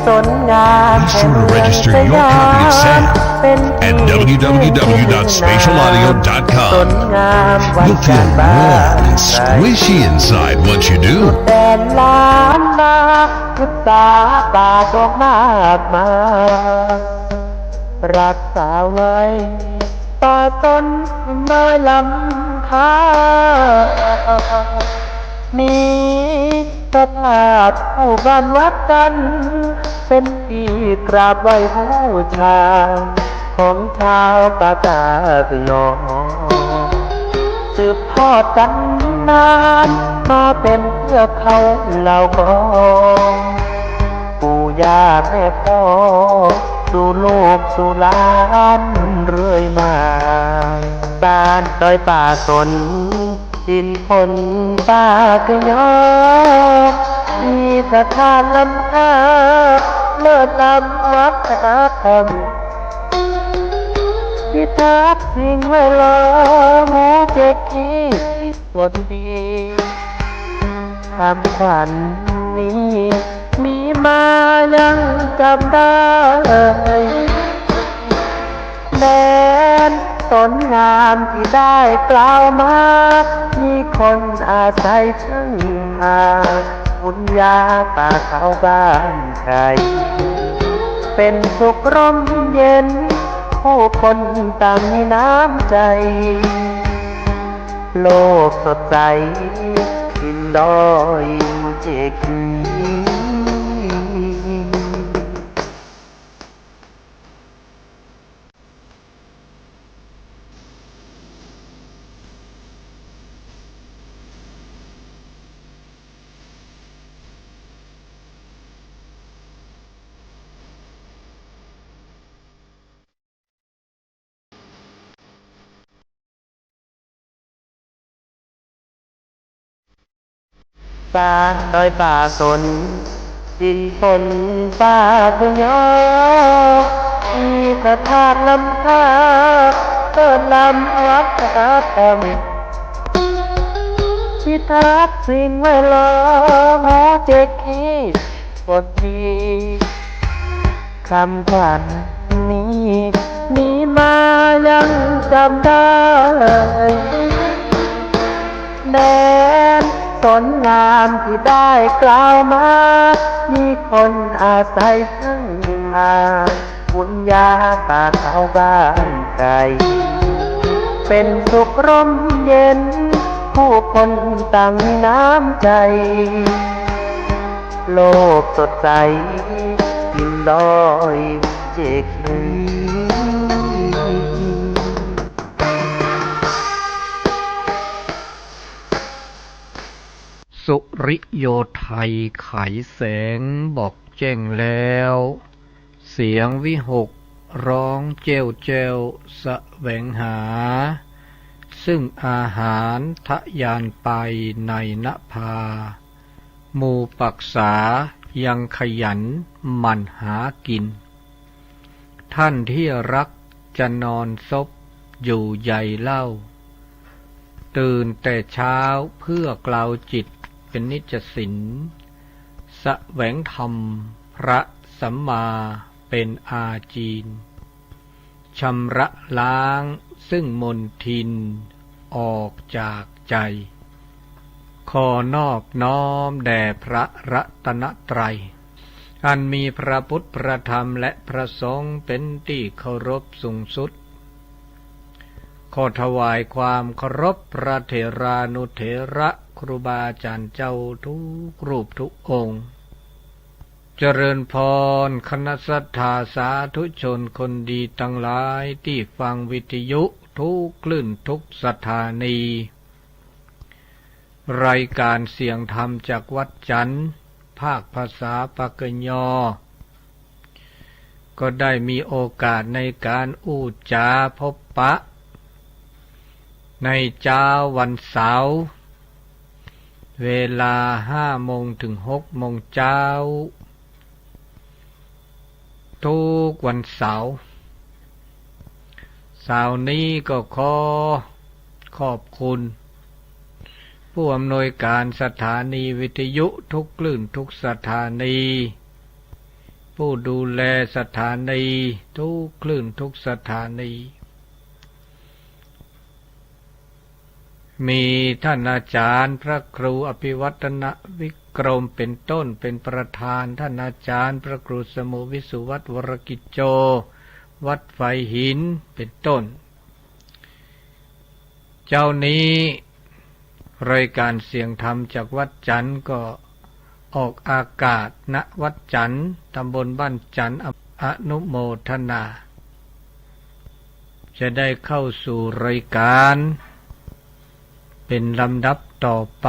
Be sure to register your copy of Santa at w w w dot spatial audio dot com. You'll feel warm and squishy inside once you do. รักษาไว้ต่อต้นไม้ลำธาร มีพระธาตุคู่บ้านวัดกัน เป็นที่กราบไหว้บูชา ของชาวปากกาเกยอ สืบทอดกันมานาน มาเป็นเทือกเขาเหล่ากอ ปู่ย่าแม่พ่อ สู่ลูกสู่หลานเรื่อยมา บ้านดอยป่าสน ดินคนปากกยอ มีพระธาตุล้ำค่า เลิศล้ำวัฒนธรรม พิทักษ์สิ่งแวดล้อม หมู่เจ็ด ที่ควรดี คำขวัญนี้มีมายังจำได้ แดนสนงามที่ได้กล่าวมา มีคนอาศัยพึ่งพา บุญญาป่าเขาบ้านไคร่ เป็นสุขร่มเย็น ผู้คนต่างมีน้ำใจ โลกสดใส กินดอยเจดีย์ บ้านดอยป่าสน ดินคนป่าพยอ มีพระธาตุล้ำค่า เลิศล้ำวัฒนธรรม พิทักษ์สิ่งแวดล้อม หมู่เจ็ด ที่ควรดี คำขวัญนี้มีมายังจำได้ แดนสนงามที่ได้กล่าวมา มีคนอาศัยพึ่งพา บุญญาป่าเขาบ้านไคร่ เป็นสุขร่มเย็น ผู้คนต่างมีน้ำใจ โลกสดใส กินดอยเจดีย์ สุริโยไทยไขแสงบอกแจ้งแล้ว เสียงวิหกร้องแจ้วแจ้วแสวงหา ซึ่งอาหารทะยานไปในนภา หมู่ปักษายังขยันหมั่นหากิน ท่านที่รักจะนอนซบอยู่ใยเล่า ตื่นแต่เช้าเพื่อกลาวจิตเป็นนิจสิน แสวงธรรมพระสัมมาเป็นอาจีน ชำระล้างซึ่งมลทินออกจากใจ ขอนอบน้อมแด่พระรัตนตรัย อันมีพระพุทธพระธรรมและพระสงฆ์เป็นที่เคารพสูงสุด ขอถวายความเคารพพระเถรานุเถระครูบาอาจารย์เจ้าทุกรูปทุกองค์ เจริญพรคณะศรัทธาสาธุชนคนดีทั้งหลายที่ฟังวิทยุทุกคลื่นทุกสถานี รายการเสียงธรรมจากวัดจันทร์ ภาคภาษาปากกยอ ก็ได้มีโอกาสในการอู้จ๋าพบปะ ในเจ๊าวันเสาร์ เวลาห้าโมงถึงหกโมงเจ๊า ทุกวันเสาร์ เสาร์นี้ก็ขอขอบคุณ ผู้อำนวยการสถานีวิทยุทุกคลื่นทุกสถานี ผู้ดูแลสถานี ทุกคลื่นทุกสถานี มีท่านอาจารย์พระครูอภิวัฒนวิกรมเป็นต้น เป็นประธาน ท่านอาจารย์พระครูสมุวิสุวัฒน์วรกิจโจ วัดไฟหิน เป็นต้น เช้านี้รายการเสียงธรรมจากวัดจันทร์ก็ออกอากาศ ณ วัดจันทร์ ตำบลบ้านจันทร์ อนุโมทนา จะได้เข้าสู่รายการเป็นลำดับต่อไป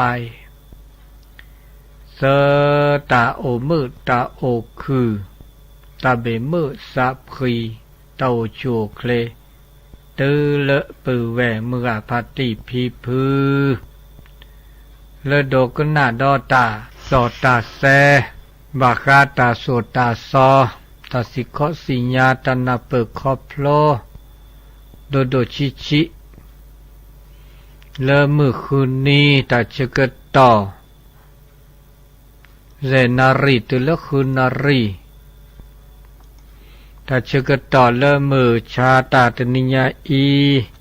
ဆၢတၢ်အိၣ်မုာ်တၢ်အိၣ်ခုၣ် တၢ်ဘၣ်မုာ်စးဖှံ တၢ်အိၣ်ဆူၣ်အိၣ်ချ့ တုၤလၢပုၢ်ဝဲၢ်မုၢ်ဂၤဖါတံၢ်ဖံဖု လၢဒိကနၣ်ဒီးတၢ်စီၣ်တၢ်ဆဲ ဘၣ်ဃးတၢ်ဆိၣ်တၢ်ဆီ တၢ်စံၣ်ခီစံၣ်ညါ တၢ်နၢ်ပၢၢ်ခီဖျိ ဒိၣ်ဒိၣ်ဆံးဆံး လၢမုၢ်ဃုနံၤ တၢ်ဆၢကတီၢ် ယဲၢ်နၣ်ရံၣ် တုၤလၢဃုနၣ်ရံၣ် တၢ်ဆၢကတီၢ်လၢမုၢ်ဆါတၢ်တနံၤညါအံၤ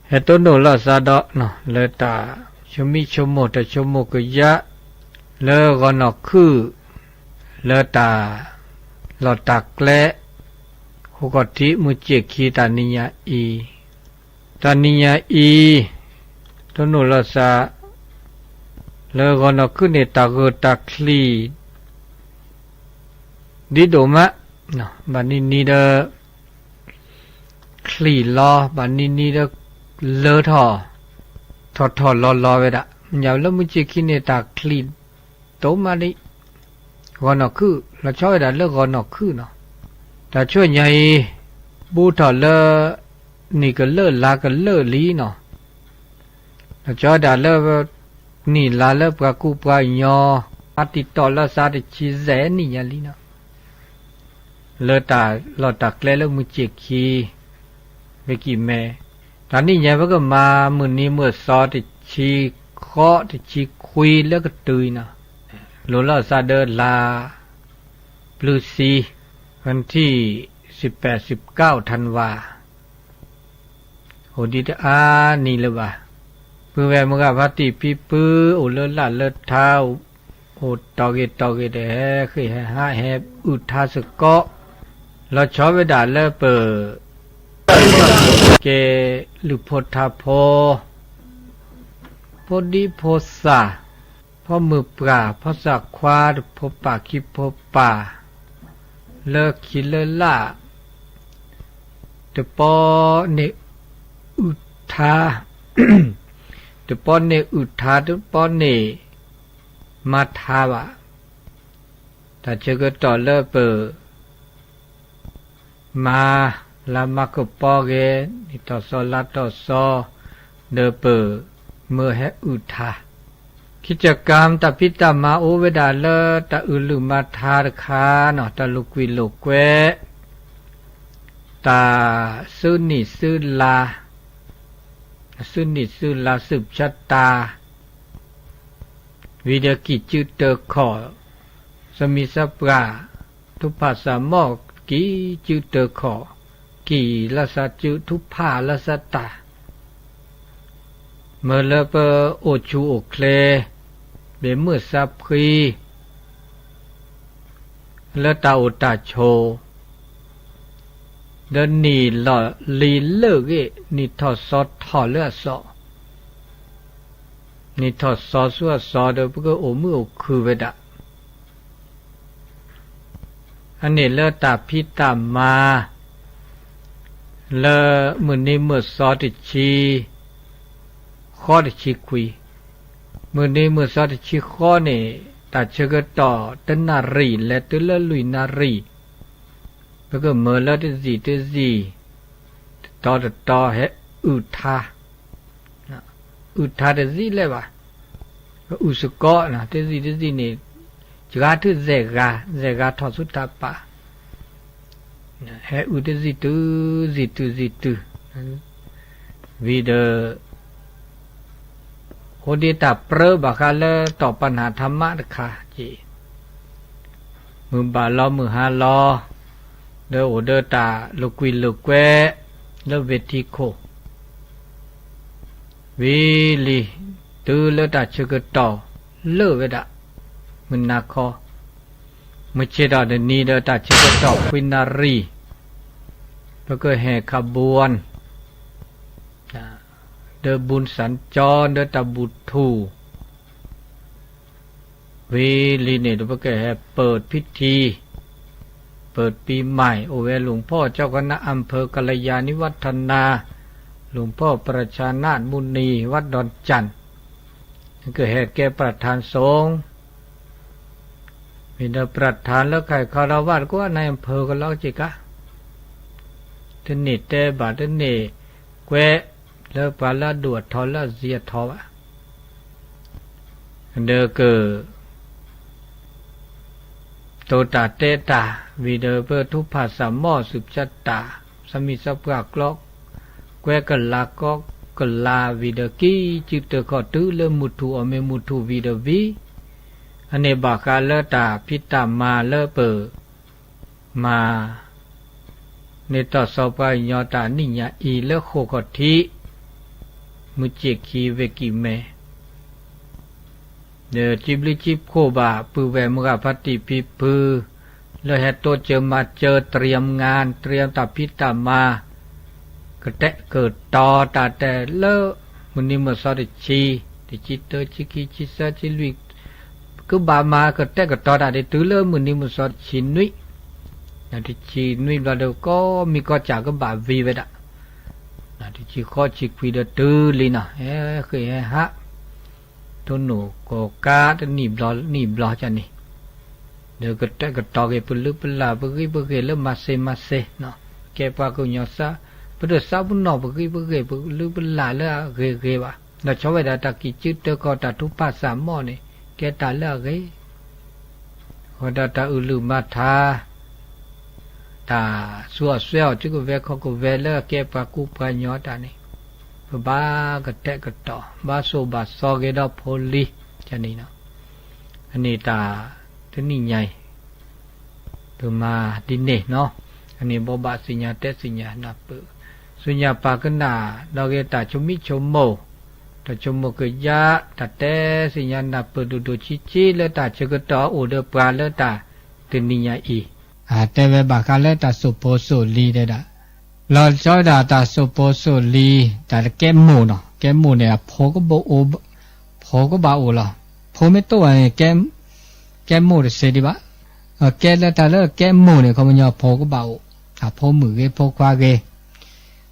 ဟဲတိၢ်နီၣ်လိာ်သးဒီး လၢတၢ်ဆိမိၣ်ဆိကမိၣ် တၢ်ဆိကမိၣ်ကယၢ် လၢဂီၤနီၢ်ခုၣ် လၢတၢ်လီၢ်တၢ်ကျဲ ဟီၣ်ခိၣ်ထံးမုၢ်စ့ၢ်ခံ တၢ်နံၤညါအံၤ တၢ်နံၤညါအံၤ တိၢ်နီၣ်လိာ်သး လၢဂီၤနီၢ်ခုၣ်န့ၣ် တၢ်ဂၢၢ်တၢ်ချံၣ် ဒ်ဒိၣ်မး ဘၣ်နံၤနံၤဒီး ချံၣ်လီၤ ဘၣ်နံၤနံၤဒီး လၢထီၣ် ထီၣ်ထီၣ်လီၤလီၤဝဲဒၣ် မ့ၢ်လၢမုၢ်စ့ၢ်ခံန့ၣ် တၢ်ချံၣ်ဒိၣ်မးလံ ဂီၤနီၢ်ခုၣ် လီၤဆီဝဲဒၣ်လၢဂီၤနီၢ်ခုၣ်နီၤ တၢ်ဆူညါအံၤ ဘူးထီၣ်လၢ နံၣ်ကလၢာ်လါကလၢာ်လံနီၤ လီၤဆီဝဲဒၣ်လၢ နံၣ်လါလၢပှၤကူပှၤကညီ အါတံာ်တီၢ်လၢသးတဆံယဲၢ်နံၣ်ညါလံနီၤ လၢတၢ်လီၢ်တၢ်ကျဲလၢမုၢ်စ့ၢ်ခံ ဝဲကံၢ်မဲ တၢ်နံၣ်ညါ ပကမၤမုၢ်နံၤမုၢ်သီတဆံဃိးတဆံခွံလၢကတုၤအံၤနီၤ လိၤလီၤသးဒီးလါ ပျုၤသံ วันที่สิบแปด สิบเก้า ธันวา အိၣ်ဒံးတအါနံၤလၢၤဘၣ် ပုၢ်ဝဲၢ်မုၢ်ဂၤဖါတံၢ်ဖံဖု အိၣ်လၢလၢ်လၢထါ အိၣ်တီၢ်ဂ့ၤတီၢ်ဂ့ၤဒီး ဟဲဃ့ၢ်ဟဲဟးဟဲအုၣ်ထါစ့ၢ်ကီး လီၤဆီဝဲဒၣ်လၢပ ကဲ လုၢ်ဖိထါဖိ ဖိဒံဖိသၣ် ဖီမုၢ်ပှၢ် ဖီသၣ်ခွါ တဖိပၢ်ခံဖိပၢ် လၢခံလၢလၢ် တပီန့ၢ်အုၣ်ထါ တပီန့ၢ်အုၣ်ထါ တပီန့ၢ်မၤထါဘၣ် တၢ်ဆၢကတီၢ်လၢပ မၤလါမၤကပီၤဂ့ၤ နံၣ်ထီၣ်သီလါထီၣ်သီ ဒီးပမၢဟဲအုၣ်ထါ กิจกรรม တၢ်ဖံးတၢ်မၤအိၣ်ဝဲဒၣ်လၢတၢ်အုၣ်လုၢ်မၤထါတခါနီၤ တၢ်လိာ်ကွံာ်လိာ်ကွဲ တၢ်စုနံၣ်စုလါ စုဖၠါတၢ် ဝံၤဒီးကံၢ်စုတၢခီၣ် သမံသပှၢ် ထုကဖၣ်သးမီၢ် ကံၢ်စုတၢခီၣ် ကံၢ်လၢသးစု ထုကဖၣ်လၢသးတၢ် မၢလၢပအိၣ်ဆူၣ်အိၣ်ချ့ ဘၣ်မုာ်သးဖှံ လၢတၢ်အိၣ်တၢ်ဆိး ဒီးနံၣ်လီၤလံၤလၢာ်ဂ့ၤ နံၣ်ထီၣ်သီထီၣ်လၢအသီ နံၣ်ထီၣ်သီဆူအသီဒီး ပကအိၣ်မုာ်အိၣ်ခုၣ်ဝဲဒၣ် အန့ၣ်လၢတၢ်ဖံးတၢ်မၤ လၢမုၢ်နံၤမုၢ်သီတဆံဃိးတဆံခွံ မုၢ်နံၤမုၢ်သီတဆံဃိးန့ၣ် တၢ်ဆၢကတီၢ်တနၣ်ရံၣ် လဲၤတုၤလၢလွံၢ်နၣ်ရံၣ် ပကမၢလၢတစံၣ်တစံၣ် တတီၤတတီၤဟဲအုၣ်ထါ အုၣ်ထါတစံၣ်လၢၤဘၣ် အုၣ်စ့ၢ်ကီး တစံၣ်တစံၣ်န့ၣ် စှၤထုးယဲၢ်ဂၤ ယဲၢ်ဂၤထီၣ်ဆူတၢ်ပာ် ဟဲအုၣ်တစံၣ်တုၤ စံၣ်တုၤစံၣ်တုၤ ဝံၤဒီး အိၣ်ဒံးတၢ်ပြၢဘၣ်ဃးလၢတီၢ်ပနၢ်ထါမးတခါက့ၤ တၢ် မုၢ်ဘၣ်လီၤမုၢ်ဟါလီၤ, ဒီးအိၣ်ဒီးတၢ်လိာ်ကွံလိာ်ကွဲ လၢဝ့ၢ်ထံခိၣ် ဝံၤလံ, တုၤလၢတၢ်ဆၢကတီၢ်လၢာ်ဝဲဒၣ် မုၢ်နၤခီ, မုၢ်ဆ့ၣ်ထီၣ်တနံၤဒီးတၢ်ဆၢကတီၢ်ခွံနၣ်ရံၣ်, ပကဟဲခးဘွၣ် ဒီးဘူၣ်စၣ်ကၠီ ဒီးတၢ်ဘူၣ်ထူၣ် ဝံၤလံန့ၣ်ဒီး ပကဟဲပၢၢ်ဖံထံ, ပၢၢ်ပံမၢ် အိၣ်ဝဲလူၤဖီၣ် เจ้าคณะอำเภอ กัลยาณิวัฒนา လူၤဖီၣ် ประชานาถมุนี วัดดอนจันทน์ ကဟဲကဲ ประธานสงฆ์ မ့ၢ်ဒီး ประธาน လၢခါခီဒီး ဝၣ်တကိး นายอำเภอ ကလီကက့ၤကါ တန့ၢ်တဲဘၣ် တန့ၢ်ကွဲး လၢပှၤလၢအဒိၣ်အထီလၢအစံးအထီဘၣ် ဒီးက တိၤတၢ်တဲတၢ် ဝံၤဒီးပထူဖးစၢ်မီၢ် စူၣ်ပျၢတၢ် သးမံသးပှၢ်ကျီ ကွဲကလၤကီကလၤ ဝံၤဒီးကံစုတၢခီၣ် တုၤလၢမုၢ်ထူၣ်အီၣ်မ့ၤ မုၢ်ထူၣ်ဝံၤဒီးဝံၤ အန့ၣ်ဘၣ်ဃးလၢတၢ်ဖံးတၢ်မၤလၢပ မၤ န့ၢ်တီၢ်စီၤပှၤကညီတၢ်နံၣ်ညါအံၤလၢဃိာ်ခီၣ်ထံး မုၢ်စ့ၣ်ခံဝ့ၢ်ကံၢ်မဲ ဒီးစံးဘျုးစံးဖှိၣ်ဘၣ် ပုၢ်ဝဲၢ်မုၢ်ဂၤဖါတံၢ်ဖံဖု လၢဟဲတိစၢၤမၤစၢၤ เตรียมงาน เตรียม တၢ်ဖံးတၢ်မၤ ကတဲာ်ကတီၤတၢ်တဲလၢ မုၢ်နံၤမုၢ်သီတဆံ တဆံတၢ ဆံခံ ဆံသၢ ဆံလွံၢ် ကဘၣ်မၤကတဲာ်ကတီၤတၢ်ဒ်တုၤလၢမုၢ်နံၤမုၢ်သီတဆံနွံ တဆံနွံဘျီဒီး ကိးမံၤကိးစၢ်ကဘၣ်ဝံၤဝဲဒၣ် တဆံဃိး ဆံခွံဒီးတုၤလံနီၤ ဟဲဃ့ၢ်ဟဲဟး တိၢ်နီၣ်ကိးကါတနံၣ်ဘျီနံၣ်ဘျီကန့ၣ် ဒီးကတဲာ်ကတီၤက့ၤပလုၢ်ပလၢ် ပဂ့ၢ်ပဂ့ၤလၢမၤစ့မၤစ့ ကဲပှၤကညီ ပတသးပ့ၤနီၣ်ပဂ့ၢ်ပဂ့ၤ ပလုၢ်ပလၢ်လၢအဂ့ၤဂ့ၤဘၣ် ဒီးဆီဝဲဒၣ်တၢ်ကံၢ်စုတၢခီၣ် တၢ်ထူးဖးစၢ်မီၢ်န့ၣ် ကဲတၢ်လၢအဂ့ၤ အဃိဒီးတၢ်အုၣ်လုၢ်မၤထါ တၢ်ဆူးအီၣ်စွဲအီၣ် စုကဝဲၤခီၣ်ကဝဲၤလၢအကဲပှၤကူပှၤကညီတၢ်န့ၣ် ပဘၣ်ကတဲာ်ကတီၤ ဘၣ်ဆိၣ်ဘၣ်စီက့ၤဒီးဖိလံၤ န့ၣ် အန့ၣ်တၢ်တနံၣ်ညါအံၤ ပမၤဒ်န့ၣ်နီၤ အန့ၣ်ဘိးဘၣ်သ့ၣ်ညါတဲသ့ၣ်ညါနၢ်ပၢၢ် ဆူညါပာ်ကနၣ် ဒီးဂ့ၤတၢ်ဆိမိၣ်ဆိကမိၣ် တၢ်ဆိကမိၣ်ကယါ တၢ်တဲသ့ၣ်ညါနၢ်ပၢၢ်ဒိၣ်ဒိၣ်ဆံးဆံးလၢတၢ်ဆၢကတီၢ်အိၣ်ဒီးပှၤလၢတၢ်တနံၣ်ညါအံၤ တဲဝဲဘၣ်ဃးလၢတၢ်စိာ်ဖိစိာ်လံၤတဲဒၣ် လီၤဆီဝဲဒၣ်တၢ်စိာ်ဖိစိာ်လံၤ တၢ်ကဲမိၢ်နီၤ ကဲမိၢ်န့ၣ် အဖိကဘၣ်အိၣ် ဖိကဘၣ်အိၣ်လီၤ ဖိမ့ၢ်တအိၣ်န့ၣ် ကဲမိၢ်တစ့ဒံးဘၣ် ကဲလၢတၢ်လၢကဲမိၢ်န့ၣ် ခီပညီဖိကဘၣ်အိၣ် အဖိမုၣ်ဂ့ၤ ဖိခွါဂ့ၤ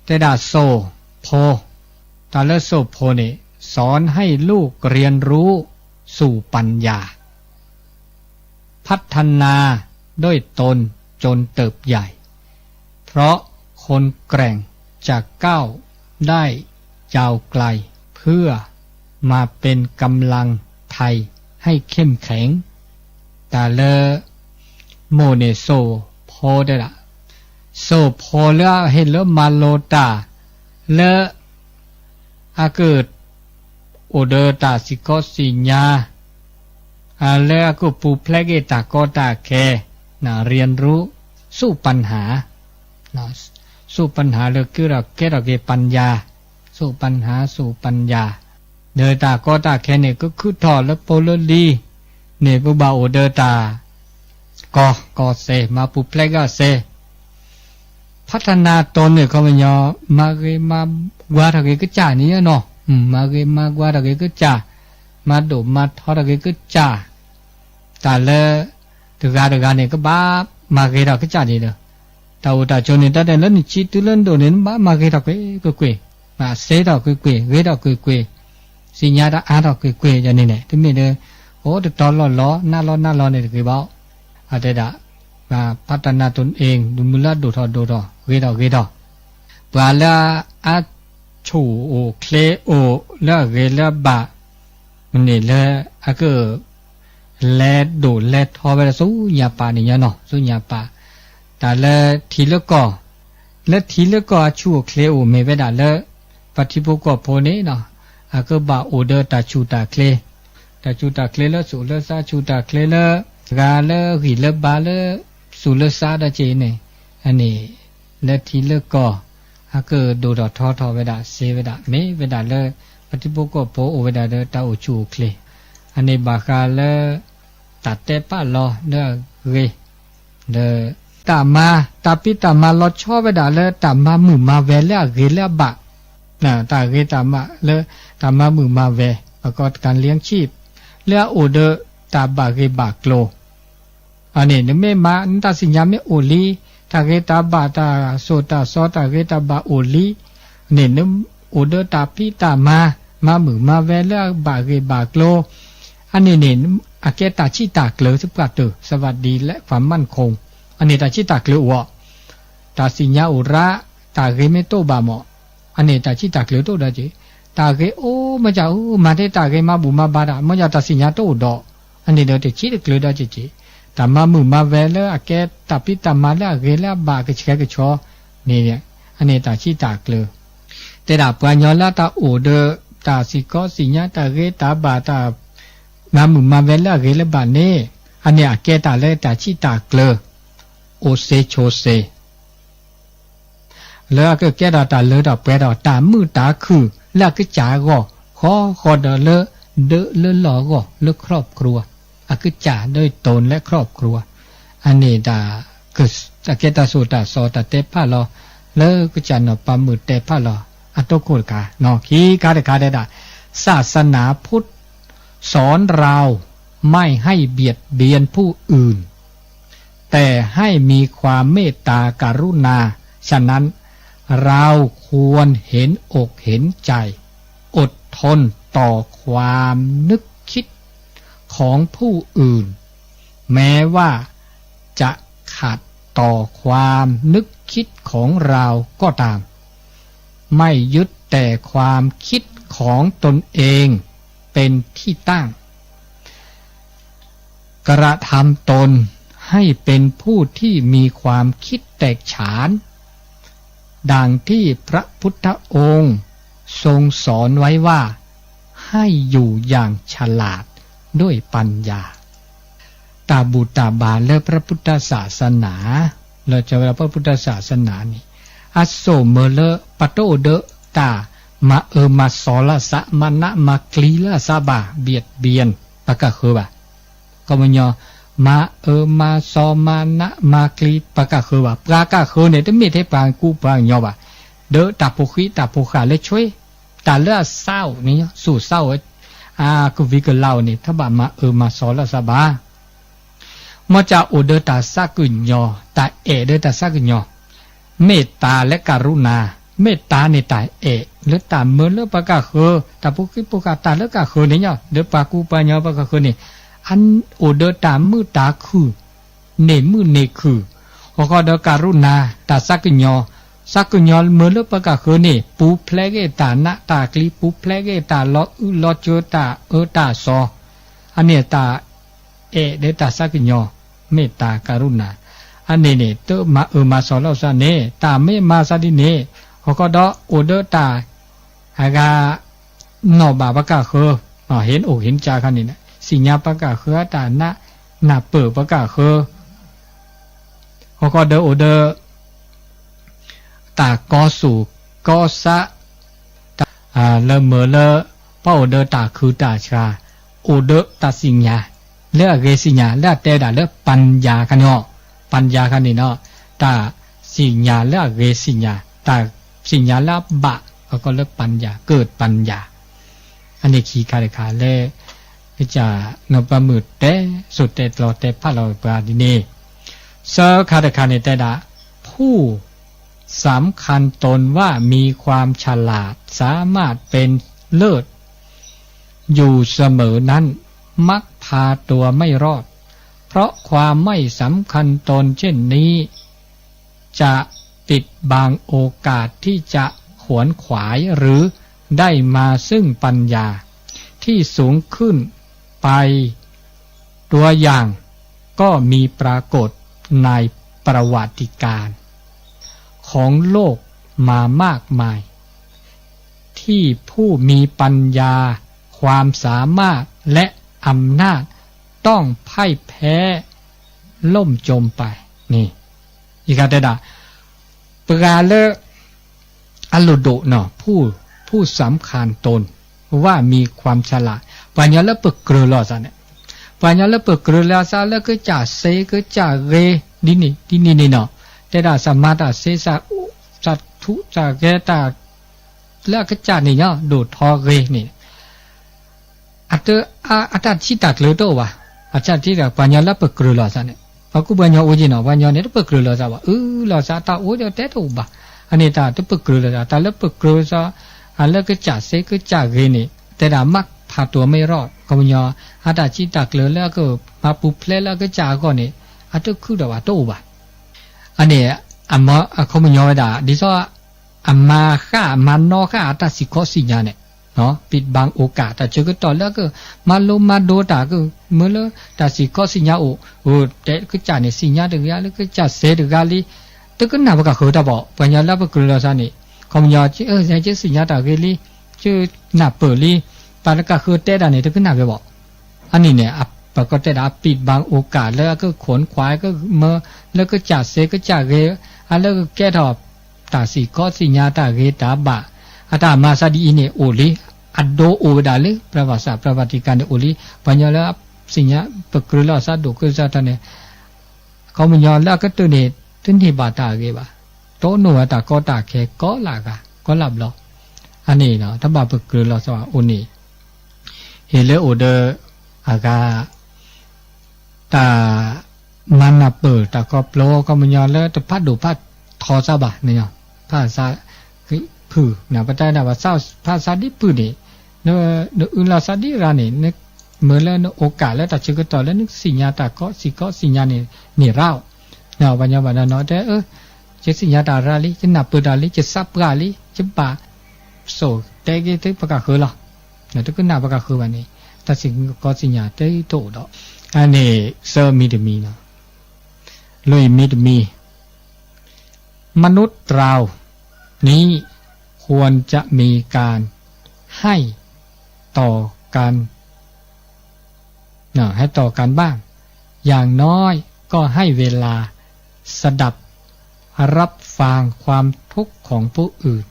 တဲဒၣ်စိာ်ဖိ တၢ်လၢစိာ်ဖိန့ၣ် สอนให้ลูกเรียนรู้สู่ปัญญา พัฒนาด้วยตนจนเติบใหญ่ เพราะคนแกร่งจะก้าวได้ยาวไกล เพื่อมาเป็นกำลังไทยให้เข้มแข็ง တၢ်လၢ မိၢ်န့ၣ်စိာ်ဖိတဲဒၣ် စိာ်ဖိလၢအဟ့ၣ်လၢမၤလိတၢ် လၢ အက အိၣ်ဒီးတၢ်စံးကီးစံးညါ လၢအကပူၤဖျဲးက့ၤတၢ်ကီတၢ်ခဲ เรียนรู้ สู้ปัญหา สู้ปัญหาလၢကဲထီၣ်ကဲထီၣ်က့ၤ ปัญญา สู้ปัญหา สู้ปัญญา ဒီးတၢ်ကီတၢ်ခဲန့ၣ် ကခုၣ်ထီၣ်လၢဖိလၢလံၤန့ၣ် ပဘၣ်အိၣ်ဒီးတၢ် ကီ ကီစဲး မၤပူၤဖျဲးကစဲး พัฒนาตนန့ၣ် ခီပညီ မၤဂ့ၤမၤဝါထီၣ်က့ၤကစၢ်န့ၣ်နီၤ မၤဂ့ၤမၤဝါထီၣ်က့ၤကစၢ် မၤဒိၣ်မၤထီထီၣ်က့ၤကစၢ် တၢ်လၢ တဂၤတဂၤန့ၣ် ကဘၣ်မၤဂ့ၤထီၣ်ကစၢ်န့ၣ်ဒီး တၢ်အိၣ်တၢ်ဆိးန့ၣ် တၢ်တဲလၢနဆံတုၤလၢနဒိၣ်န့ၣ် နဘၣ်မၤဂ့ၤထီၣ်ကွ့ၢ်ကွ့ၢ် မၤစဲထီၣ်ကွ့ၢ်ကွ့ၢ် ဂ့ၤထီၣ်ကွ့ၢ်ကွ့ၢ် သ့ၣ်ညါတၢ်အါထီၣ်ကွ့ၢ်ကွ့ၢ်န့ၣ်န့ၣ် တမ့ၢ်လၢ အိၣ်တတီလီၢ်လီၢ် နးလီၢ်နးလီၢ်န့ၣ်တဂ့ၤဘၣ် အတဲဒၣ် พัฒนาตนเอง ဒုးမုၢ်လၢအဒိၣ်ထီၣ်ဒိၣ်ထီၣ် ဂ့ၤထီၣ်ဂ့ၤထီၣ် ပှၤလၢအ ဆူၣ်အိၣ်ချ့အိၣ် လၢအဂ့ၤလၢအဘၣ်န့ၣ်လၢ အက လဲၤဒိၣ်လဲၤထီဝဲဒၣ်ဆူညါပၢ်န့ၣ်ညါနီၤ ဆူညါပၢ် တၢ်လၢထံလၢကီၢ် လၢထံလၢကီၢ်အဆူၣ်အိၣ်ချ့အိၣ်မ့ၢ်ဝဲဒၣ်လၢ ပှၤထံဖိကီၢ်ဖိန့ၣ် အကဘၣ်အိၣ်ဒီးတၢ်ဆူၣ်တၢ်ချ့ တၢ်ဆူၣ်တၢ်ချ့လၢသူၣ်လၢသး ဆူၣ်တၢ်ချ့လၢ ဂၤလၢဂံၢ်လၢဘါလၢ သူၣ်လၢသးဒီးက့ၤန့ၣ်, အန့ၣ် လၢထံလၢကီၢ် အကဒိၣ်ထီၣ်ထီထီၣ်ဝဲဒၣ်စ့ဝဲဒၣ် မ့ၢ်ဝဲဒၣ်လၢ ပထံဖိကီၢ်ဖိအိၣ်ဝဲဒၣ်ဒီးတၢ်အိၣ်ဆူၣ်အိၣ်ချ့, အန့ၣ်ဘၣ်ဃးလၢ တၢ်တဲပာ်လီၤလၢအဂ့ၤ ဒီး တၢ်မၤ တၢ်ဖံးတၢ်မၤလီၤဆီဝဲဒၣ်လၢတၢ်မၤမုာ်မၤဝဲလၢအဂ့ၤလၢအဘၣ်, တၢ်ဂ့ၤတၢ်မၤလၢ တၢ်မၤမုာ်မၤဝဲ ပကိးတၢ်လံၤဆံး လၢအအိၣ်ဒီးတၢ်ဘၣ်ဂ့ၤဘၣ်ကျိၤ အန့ၣ် နမ့ၢ်မၤ နတၢ်စံၣ်ညါမ့ၢ်အိၣ်လံ, တၢ်ဂ့ၤတၢ်ဘၣ် တၢ်စိၢ်တၢ်စီ တၢ်ဂ့ၤတၢ်ဘၣ်အိၣ်လံန့ၣ် နအိၣ်ဒီးတၢ်ဖံးတၢ်မၤ မၤမုာ်မၤဝဲလၢအဘၣ်ဂ့ၤဘၣ်ကျိၤ, အန့ၣ်န့ၣ် အကဲတၢ်ဆံးတၢ်ကျၢၤသပှၢ်တၢၢ် สวัสดีและความมั่นคง အန့ၣ်တၢ်ဆံးတၢ်ကျၢၤအိၣ်အီၤ, တၢ်စံၣ်ညါအိၣ်ရၣ် တၢ်ဂ့ၤမ့ၢ်တအိၣ်ဘၣ်မး အန့ၣ်တၢ်ဆံးတၢ်ကျၢၤတအိၣ်ဒီးက့ၤ, တၢ်ဂ့ၤအိၣ်မ့ၢ်ကအိၣ် မၤထဲတၢ်ဂ့ၤမၤဘူၣ်မၤဘါတၢ် မ့ၢ်ကတၢ်စံၣ်ညါတအိၣ်ဒီး, အန့ၣ်ဒီးတဆံးတကျၢၤဒီးက့ၤက့ၤ, တၢ်မၤမုာ်မၤဝဲလၢအကဲတၢ်ဖံးတၢ်မၤလၢအဂ့ၤလၢအဘၣ်ကဆှဲကဆှီန့ၣ်, အန့ၣ်တၢ်ဆံးတၢ်ကျၢၤ, တဲဒၣ်ပှၤကညီလၢတၢ်အိၣ်ဒီး တၢ်စံၣ်ကီးစံၣ်ညါတၢ်ဂ့ၤတၢ်ဘၣ်တၢ် မၤမုာ်မၤဝဲလၢအဂ့ၤလၢဘၣ်န့ၣ်, အန့ၣ်အကဲတၢ်လၢတၢ်ဆံးတၢ်ကျၢၤ အိၣ်စ့ဆိးစ့ လၢအကကဲထီၣ်တၢ်လၢထီၣ်ပှဲၤထီၣ် တၢ်မုာ်တၢ်ခုၣ်လၢအကစၢ်အဂီၢ် ဃီဃီဒီးလၢ ဒၢလၢလီၢ်အဂီၢ်လၢ ครอบครัว အကစၢ်ဒၢတိၢ်လၢ ครอบครัว အန့ၣ်တၢ် အကဲတၢ်စိၢ်တၢ်စီတၢ်တဲဖးလီၤ လၢကစၢ်နီၢ်ပၤမုၣ်တဲဖးလီၤ အတိခိၣ်တခါ, ခံခါတခါတဲဒၣ် ศาสนาพุทธสอนเราไม่ให้เบียดเบียนผู้อื่น แต่ให้มีความเมตตากรุณา ฉะนั้น เราควรเห็นอกเห็นใจ อดทนต่อความนึกคิดของผู้อื่น แม้ว่าจะขัดต่อความนึกคิดของเราก็ตาม ไม่ยึดแต่ความคิดของตนเองเป็นที่ตั้ง กระทำตนให้เป็นผู้ที่มีความคิดแตกฉาน ดังที่พระพุทธองค์ทรงสอนไว้ว่า ให้อยู่อย่างฉลาดด้วยปัญญา တၢ်ဘူၣ်တၢ်ဘါလၢ พระพุทธศาสนา လၢကဝဲဒၣ် พระพุทธศาสนา န့ၣ် အစိၣ်မၢလၢ ပတအိၣ်ဒီးတၢ် မၤအၢမၤစီၤလၢအသး မၤနးမၤကျံလၢအသးဘၣ် เบียดเบียน ပှၤကၢ်ဃၢၤဘၣ် ကီၢ်ပညီ မၤအၢမၤစီၤမၤနးမၤကျံပှၤကၢ်ဃၢၤဘၣ် ပှၤကၢ်ဃၢၤန့ၣ် တမ့ၢ်ထဲပှၤကူပှၤကညီဘၣ် ဒီးတၢ်ဖိဃံတၢ်ဖိဃာ်လၢဆွ့ တၢ်လၢအသးအိၣ်န့ၣ် သူၣ်သးအိၣ် အကဝံၤကလးအိၣ်န့ၣ် တဘၣ်မၤအၢမၤစီၤလၢအသးဘၣ် မ်ကအိၣ်ဒီးတၢ်သးကညီၤ တၢ်အဲၣ်ဒီးတၢ်သးကညီၤ မ့ၢ်တၢ်လၢကရုဏာ မ့ၢ်တၢ်န့ၣ်တၢ်အဲၣ် လၢတၢ်မၢလၢပှၤကၢ်ဃၢၤ တၢ်ဖိဃံဖိဃာ်တၢ်လၢကၢ်ဃၢၤန့ၣ် ဒီးပှၤကူပှၤကညီပှၤကၢ်ဃၢၤန့ၣ် အိၣ်ဒီးတၢ်မုာ်တၢ်ခုၣ် န့ၢ်မုာ်န့ၢ်ခုၣ် ဃီဃီဒီးကရုဏာ တၢ်သးကညီၤ သးကညီၤမၢလၢပှၤကၢ်ဃၢၤန့ၣ် ပူၤဖျဲးက့ၤတၢ်နးတၢ်ကျံ ပူၤဖျဲးက့ၤတၢ်လီၤအုၣ်လီၤစၢၤ တၢ်အၢတၢ်သီ အန့ၣ်တၢ်အဲၣ်ဒီးတၢ်သးကညီၤ မ့ၢ်တၢ်ကရုဏာ အန့ၣ်န့ၣ် တမၤအၢမၤစီၤလီၤသးန့ၣ် တၢ်မ့ၢ်မၤသးဒ်န့ၣ် ဃီဃီဒီးအိၣ်ဒီးတၢ် အဂၤ နီၣ်ဘၣ်ပှၤကၢ်ဃၢၤ ဟ့ၣ်အိၣ်ဟ့ၣ်ကၢခါန့ၣ် သ့ၣ်ညါပှၤကၢ်ဃၢၤအတၢ်နး နၢ်ပၢၢ်ပှၤကၢ်ဃၢၤ ဃီဃီဒီးအိၣ်ဒီး တၢ်ကီသူၣ်ကီသး လၢမၢလၢ ပှၤအိၣ်ဒီးတၢ်ခုၣ်တၢ်ဆှၢ အိၣ်ဒီးတၢ်သ့ၣ်ညါ လၢအဂ့ၤသ့ၣ်ညါ လၢအတဲဝဲဒၣ်လၢ ပၢၣ်ယၢ် ခါန့ၣ်လီၤ ပၢၣ်ယၢ် ခါန့ၣ်လီၤ တၢ်သ့ၣ်ညါလၢအဂ့ၤသ့ၣ်ညါ တၢ်သ့ၣ်ညါလၢအဘၣ် အဃိလၢပၢၣ်ယၢ် ကၢၣ်ပၢၣ်ယၢ် အန့ၣ်ခံခါတခါလၢ ကစၢ်နီၢ်ပၤမုၣ်တဲ ဆိၣ်တဲကျီတဲဖးလီၤပှၤဒ်န့ၣ် သၢခါတခါန့ၣ်တဲဒၣ် ผู้สำคัญตนว่ามีความฉลาดสามารถเป็นเลิศอยู่เสมอนั้น มักพาตัวไม่รอด เพราะความไม่สำคัญตนเช่นนี้ จะปิดบังโอกาสที่จะขวนขวายหรือได้มาซึ่งปัญญาที่สูงขึ้นไป ตัวอย่างก็มีปรากฏในประวัติการณ์ของโลกมามากมาย ที่ผู้มีปัญญา ความสามารถ และอำนาจ ต้องพ่ายแพ้ ล่มจมไป န့ၣ် ယကတဲဒၣ် ပှၤလၢ အလိၣ်ဒိၣ်နီၤ ผู้สำคัญตน ว่ามีความฉลาด ပှၤကညီလၢပကြၢးလီၤသးန့ၣ် ပှၤကညီလၢပကြၢးလီၤသးလၢကစၢ်စ့ကစၢ်ဂ့ၤ ဒ်န့ၣ်ဒ်န့ၣ်န့ၣ်နီၤ တဲဒၣ် စမၤတၢ်စ့ စးထူးစးဂဲၤတၢ် လၢအကစၢ်န့ၣ်ညီ ဒိၣ်ထီဂ့ၤန့ၣ် အတၢ်ထံၣ်တၢ်ကျၢၤတအိၣ်ဘၣ်. အတၢ်ထံၣ်တၢ် ပှၤကညီလၢပကြၢးလီၤသးန့ၣ် ပှၤကူပှၤကညီအိၣ်က့ၤနီၤ ပှၤကညီန့ၣ် တပကြၢးလီၤသးဘၣ် အုးလီၤသးတၢ်အိၣ်ဒီးတဲတအိၣ်ဘၣ်. အန့ၣ်တၢ်တပကြၢးလီၤသး တၢ်လၢပကြၢးသး အလၢကစၢ်စ့ကစၢ်ဂ့ၤန့ၣ် တဲဒၣ် မၢ်ဖးတိၤမ့ၢ်ရီၣ် ခီပညီ အတၢ်ထံၣ်တၢ်ကျၢၤလၢအကမၤပူၤဖျဲးလၢအကစၢ်အဂီၢ်န့ၣ် အတခုၣ်ဒီးဘၣ်တအိၣ်ဘၣ်. အန့ၣ် အခီပညီဝဲဒၣ် ဒ်သိး အမၤဃာ်အမၤနီၣ်ဃာ်အတၢ်စံၣ်ခီၣ်စံၣ်ညါန့ၣ် ပိတ်บังโอกาส တၢ်ဆၢကတီၢ်လၢအကမၤလိမၤဒိးတၢ်ကမၢလၢတၢ်စံၣ်ခီၣ်စံၣ်ညါအိၣ် အိၣ်တဲကစၢ်န့ၣ် စံၣ်ညါတဂၤလၢကစၢ်စဲတဂၤလံ တကနၣ်ပကဃၢၤတၢ်ဘၣ် ပှၤကညီလၢပကြၢးလီၤသးန့ၣ် ခီပညီ ယစံၣ်ညါတၢ်ဂ့ၤလံ ယနၢ်ပၢၢ်လံ ပှၤတကဃၢၤတဲတၢ်န့ၣ် တကနၣ်ဝဲဘၣ်. အန့ၣ်န့ၣ် ပကတဲဒၣ် ပိတ်บังโอกาส လၢအကခိၣ်နခွါကမၢလၢကစၢ်စဲကစၢ်ဂ့ၤ အလၢကကဲထီၣ် တၢ်စံၣ်ခီၣ်စံၣ်ညါတၢ်ဂ့ၤတၢ်ဘၣ် အတၢ်မၤသးဒ်အံၤန့ၣ်အိၣ်လံ အဒိအိၣ်ဝဲဒၣ်လၢ ပြၢ်ဘၣ်စၢ်ပြၢ်ဘၣ်တံၢ်ကါန့ၣ်အိၣ်လံ ပှၤကညီလၢစံၣ်ညါပကြၢးလီၤသးဒိၣ်ကစၢ်တၢ်န့ၣ် ခီပညီလၢအကတၢၢ်န့ၣ် တန့ၢ်ဘၣ်တၢ်အဂ့ၤဘၣ် တိၢ်နီၣ်ဝဲတၢ်ကီတၢ်ခဲကိးလၢဂၤ ကိးလၢဘျီ အန့ၣ်ဒီး တဘၣ်ပကြၢးလီၤသးအိၣ်န့ၣ် ဟ့ၣ်လၢအိၣ်ဒီး အဂၤ တၢ်မၤနၢ်ပၢၢ်တၢ်ခီဖျိ ခီပညီလၢတဖးဒိၣ်ဖးထီသးဘၣ်န့ၣ် ဖးသးဖုၣ် ပတဲဒၣ်ဘၣ် ဖးသးဒ်ဖုၣ်န့ၣ် နအုၣ်လီၤသးဒ်ရၤန့ၣ် မ့ၢ်လၢနအိၣ်ကၣ်လၢတၢ်ဆၢကတီၢ်လၢနကစံၣ်ညါတၢ်ကီ စံၣ်ခီၣ်စံၣ်ညါန့ၣ် န့ၢ်ရၤအိၣ် ပှၤညီဘၣ်နီၢ်နီၢ်တဲ ယစံၣ်ညါတၢ်ရၤလံ ယနၢ်ပၢၢ်တၢ်လံ ယသးပှၢ်လံ ယဘၣ် စိာ်တဲက့ၤသုပကဃၢၤလီၤ တကနၣ်ပကဃၢၤဘၣ်န့ၣ် တၢ်စံၣ်ခီၣ်စံၣ်ညါတဲတအိၣ်ဒီး အန့ၣ် သၢမံၤတမံၤလီၤ လွံၢ်မံၤတမံၤ มนุษย์เรา นี้ ควรจะมีการให้ต่อกัน นะ ให้ต่อกันบ้าง อย่างน้อยก็ให้เวลาสดับรับฟังความทุกข์ของผู้อื่น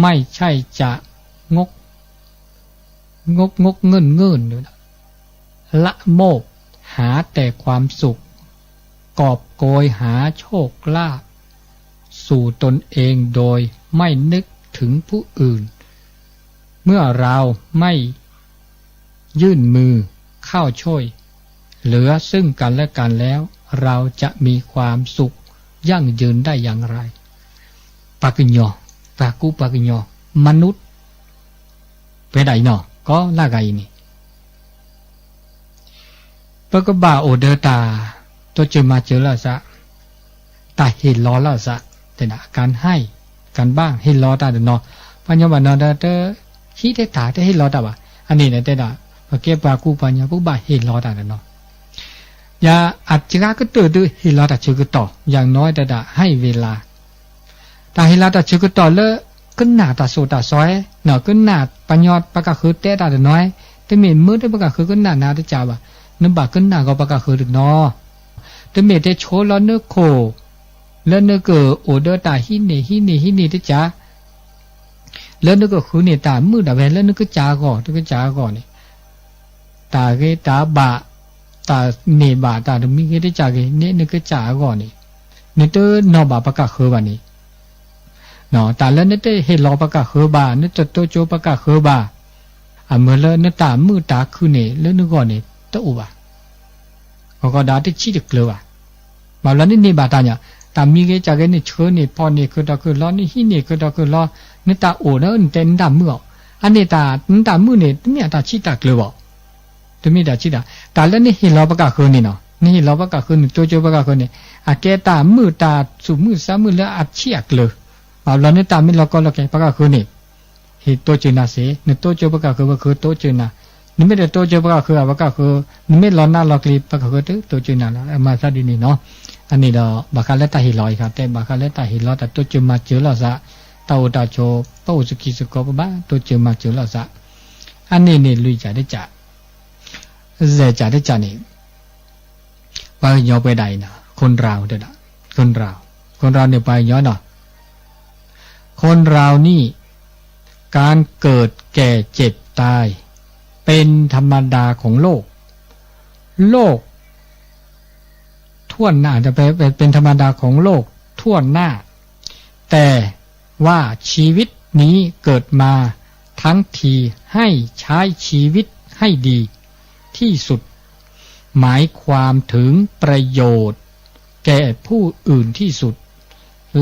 ไม่ใช่จะงก งกงกเงินเงิน ละโมบหาแต่ความสุข กอบโกยหาโชคลาภสู่ตนเองโดยไม่นึกถึงผู้อื่น เมื่อเราไม่ยื่นมือเข้าช่วยเหลือซึ่งกันและกันแล้ว เราจะมีความสุขยั่งยืนได้อย่างไร ပှၤကညီ ပှၤကူပှၤကညီ မနုၤ ပဝဲဒၣ်အံၤနီၤ ကိးလၢဂၤအံၤန့ၣ် ပကဘၣ်အိၣ်ဒီးတၢ်တိစၢၤမၤစၢၤလီၤသး, တၢ်ဟ့ၣ်လီၤလီၤသး, တဲဒၣ် การให้การบ้าง ဟ့ၣ်လီၤတၢ်တနီၤ, ပှၤညီဘၣ်နီၤဒီး တဟံးတတၢ် တဟ့ၣ်လီၤတၢ်ဘၣ်. အန့ၣ်န့ၣ်တဲဒၣ် ပကဲပှၤကူပှၤကညီ ပကဘၣ်ဟ့ၣ်လီၤတၢ်တနီၤ. ယၤအစှၤကတၢၢ်ဒုးဟ့ၣ်လီၤတၢ်ဆၢကတီၢ်, ယၤနီၢ်တဲဒၣ် ให้เวลา တၢ်ဟ့ၣ်လီၤတၢ်ဆၢကတီၢ်လၢ ကနၣ်တၢ်စိၢ်တၢ်စီဧဲ, ကနၣ်ပှၤကညီပှၤကဃၢၤတဲတၢ်တနီၤဧဲ, တမ့ၢ်မၢတၢ်ပှၤကဃၢၤကနၣ်နၤတကးဘၣ်, နဘၣ်ကနၣ်ဂီၤပှၤကဃၢၤတနီၤ, တမ့ၢ်တဲဆိလီၤနခိၣ် လၢနကအိၣ်ဒီးတၢ်ဟံးန့ၢ်ဟံးန့ၢ်ဟံးန့ၢ်တကး လၢနကဃုန့ၢ်တၢ်မုာ်ဒၣ်ဝဲလၢနကစၢ်အဂီၢ် တကစၢ်အဂီၢ်န့ၣ်, တၢ်ဂ့ၤတၢ်ဘၣ်, တၢ်န့ၢ်ဘၣ်တၢ်တမံၤဂ့ၤတကးဂ့ၤ န့ၢ်နကစၢ်အဂီၢ်န့ၣ်, နတနီၣ်ဘၣ်ပှၤကဃၢၤဘၣ်န့ၣ်, တၢ်လၢနတဟ့ၣ်လီၤပှၤကဃၢၤဘၣ် နတတိစၢၤပှၤကဃၢၤဘၣ်, အမ့ၢ်လၢနတၢ်မုာ်တၢ်ခုန့ၣ် လၢနဂီၢ်န့ၣ် တအိၣ်ဘၣ် အဃိဒီးတဆံးတကျၢၤဘၣ်. ဘၣ်ဘျီနန့ၢ်ဘၣ်တၢ်ညါ, တၢ်မံၤဂ့ၤကးဂ့ၤ နဆှၢန့ၢ်ဖီၣ်န့ၢ် ခုၣ်တီခုၣ်လီၤ နဟံးန့ၢ်ခုၣ်တီခုၣ်လီၤ, နတၢ်အိၣ်ဒီး နတဲနတၢ်မုာ်အီၤ, အန့ၣ်တၢ် နတၢ်မုာ်န့ၣ် တမ့ၢ်အတၢ်ဆံးတၢ်ကျၢၤဘၣ်. တမ့ၢ်တၢ်ဆံးတၢ်, တၢ်လၢနဟ့ၣ်လီၤပှၤကဃၢၤန့ၣ်နီၤ, နဟ့ၣ်လီၤပှၤကဃၢၤ နတိစၢၤပှၤကဃၢၤန့ၣ်, အကဲတၢ်မုာ်တၢ်သူၣ်မုာ်သးမုာ်လၢအဆံးအကျၢၤ, ဘၣ်ဘျီနတၢ်မ့ၢ်လီၤကီလီၤကဲၤ ပှၤကဃၢၤန့ၣ် ဟ့ၣ်တိစၢၤနၤစ့ၢ်, နတိစၢၤပှၤကဃၢၤ ပှၤကဃၢၤတိစၢၤနၤ, နမ့ၢ်တတိစၢၤပှၤကဃၢၤ ပှၤကဃၢၤ, နမ့ၢ်လီၤနးလီၤကျံၤ ပှၤကဃၢၤတတိစၢၤနၤလီၤ. အမၤသးဒ်န့ၣ်နီၤ, အန့ၣ်ဒီး ဘၣ်ဃးလၢတၢ်ဟ့ၣ်လီၤအံၤခါ တဲဘၣ်ဃးလၢတၢ်ဟ့ၣ်လီၤတၢ်တိစၢၤမၤစၢၤလီၤသး, တၢ်အိၣ်တၢ်ဆိး ပအိၣ်စကံစကီး ပဘၣ်တိစၢၤမၤစၢၤလီၤသး, အန့ၣ်န့ၣ်လွံၢ်ကးတကး, ယဲၢ်ကးတကးန့ၣ် မ ပှၤကညီပှဲၤဒၣ်အံၤနီၤ คนเรา တဲဒၣ် คนเรา คนเรา န့ၣ်ပှၤကညီနီၤ คนเรานี่ การเกิดแก่เจ็บตาย เป็นธรรมดาของโลก โลก ทั่วหน้า เป็นธรรมดาของโลกทั่วหน้า แต่ว่าชีวิตนี้เกิดมาทั้งทีให้ใช้ชีวิตให้ดีที่สุด หมายความถึงประโยชน์แก่ผู้อื่นที่สุด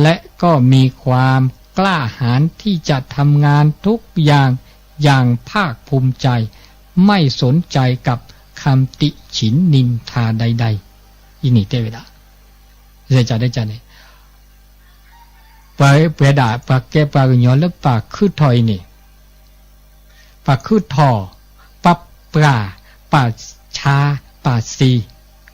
และก็มีความกล้าหาญที่จะทำงานทุกอย่างอย่างภาคภูมิใจ ไม่สนใจกับคำติฉินนินทาใดๆ အံၤန့ၣ်တဲဝဲဒၣ် စဲးကးဒဲးကးန့ၣ် ပှၤပှဲၤဒၣ် ပှၤကဲပှၤကညီလၢပာ်ခုၣ်ထီၣ်အံၤန့ၣ် ပာ်ခုၣ်ထီၣ် ပာ်ပှၢ် ပာ်ဆါ ပာ်စံ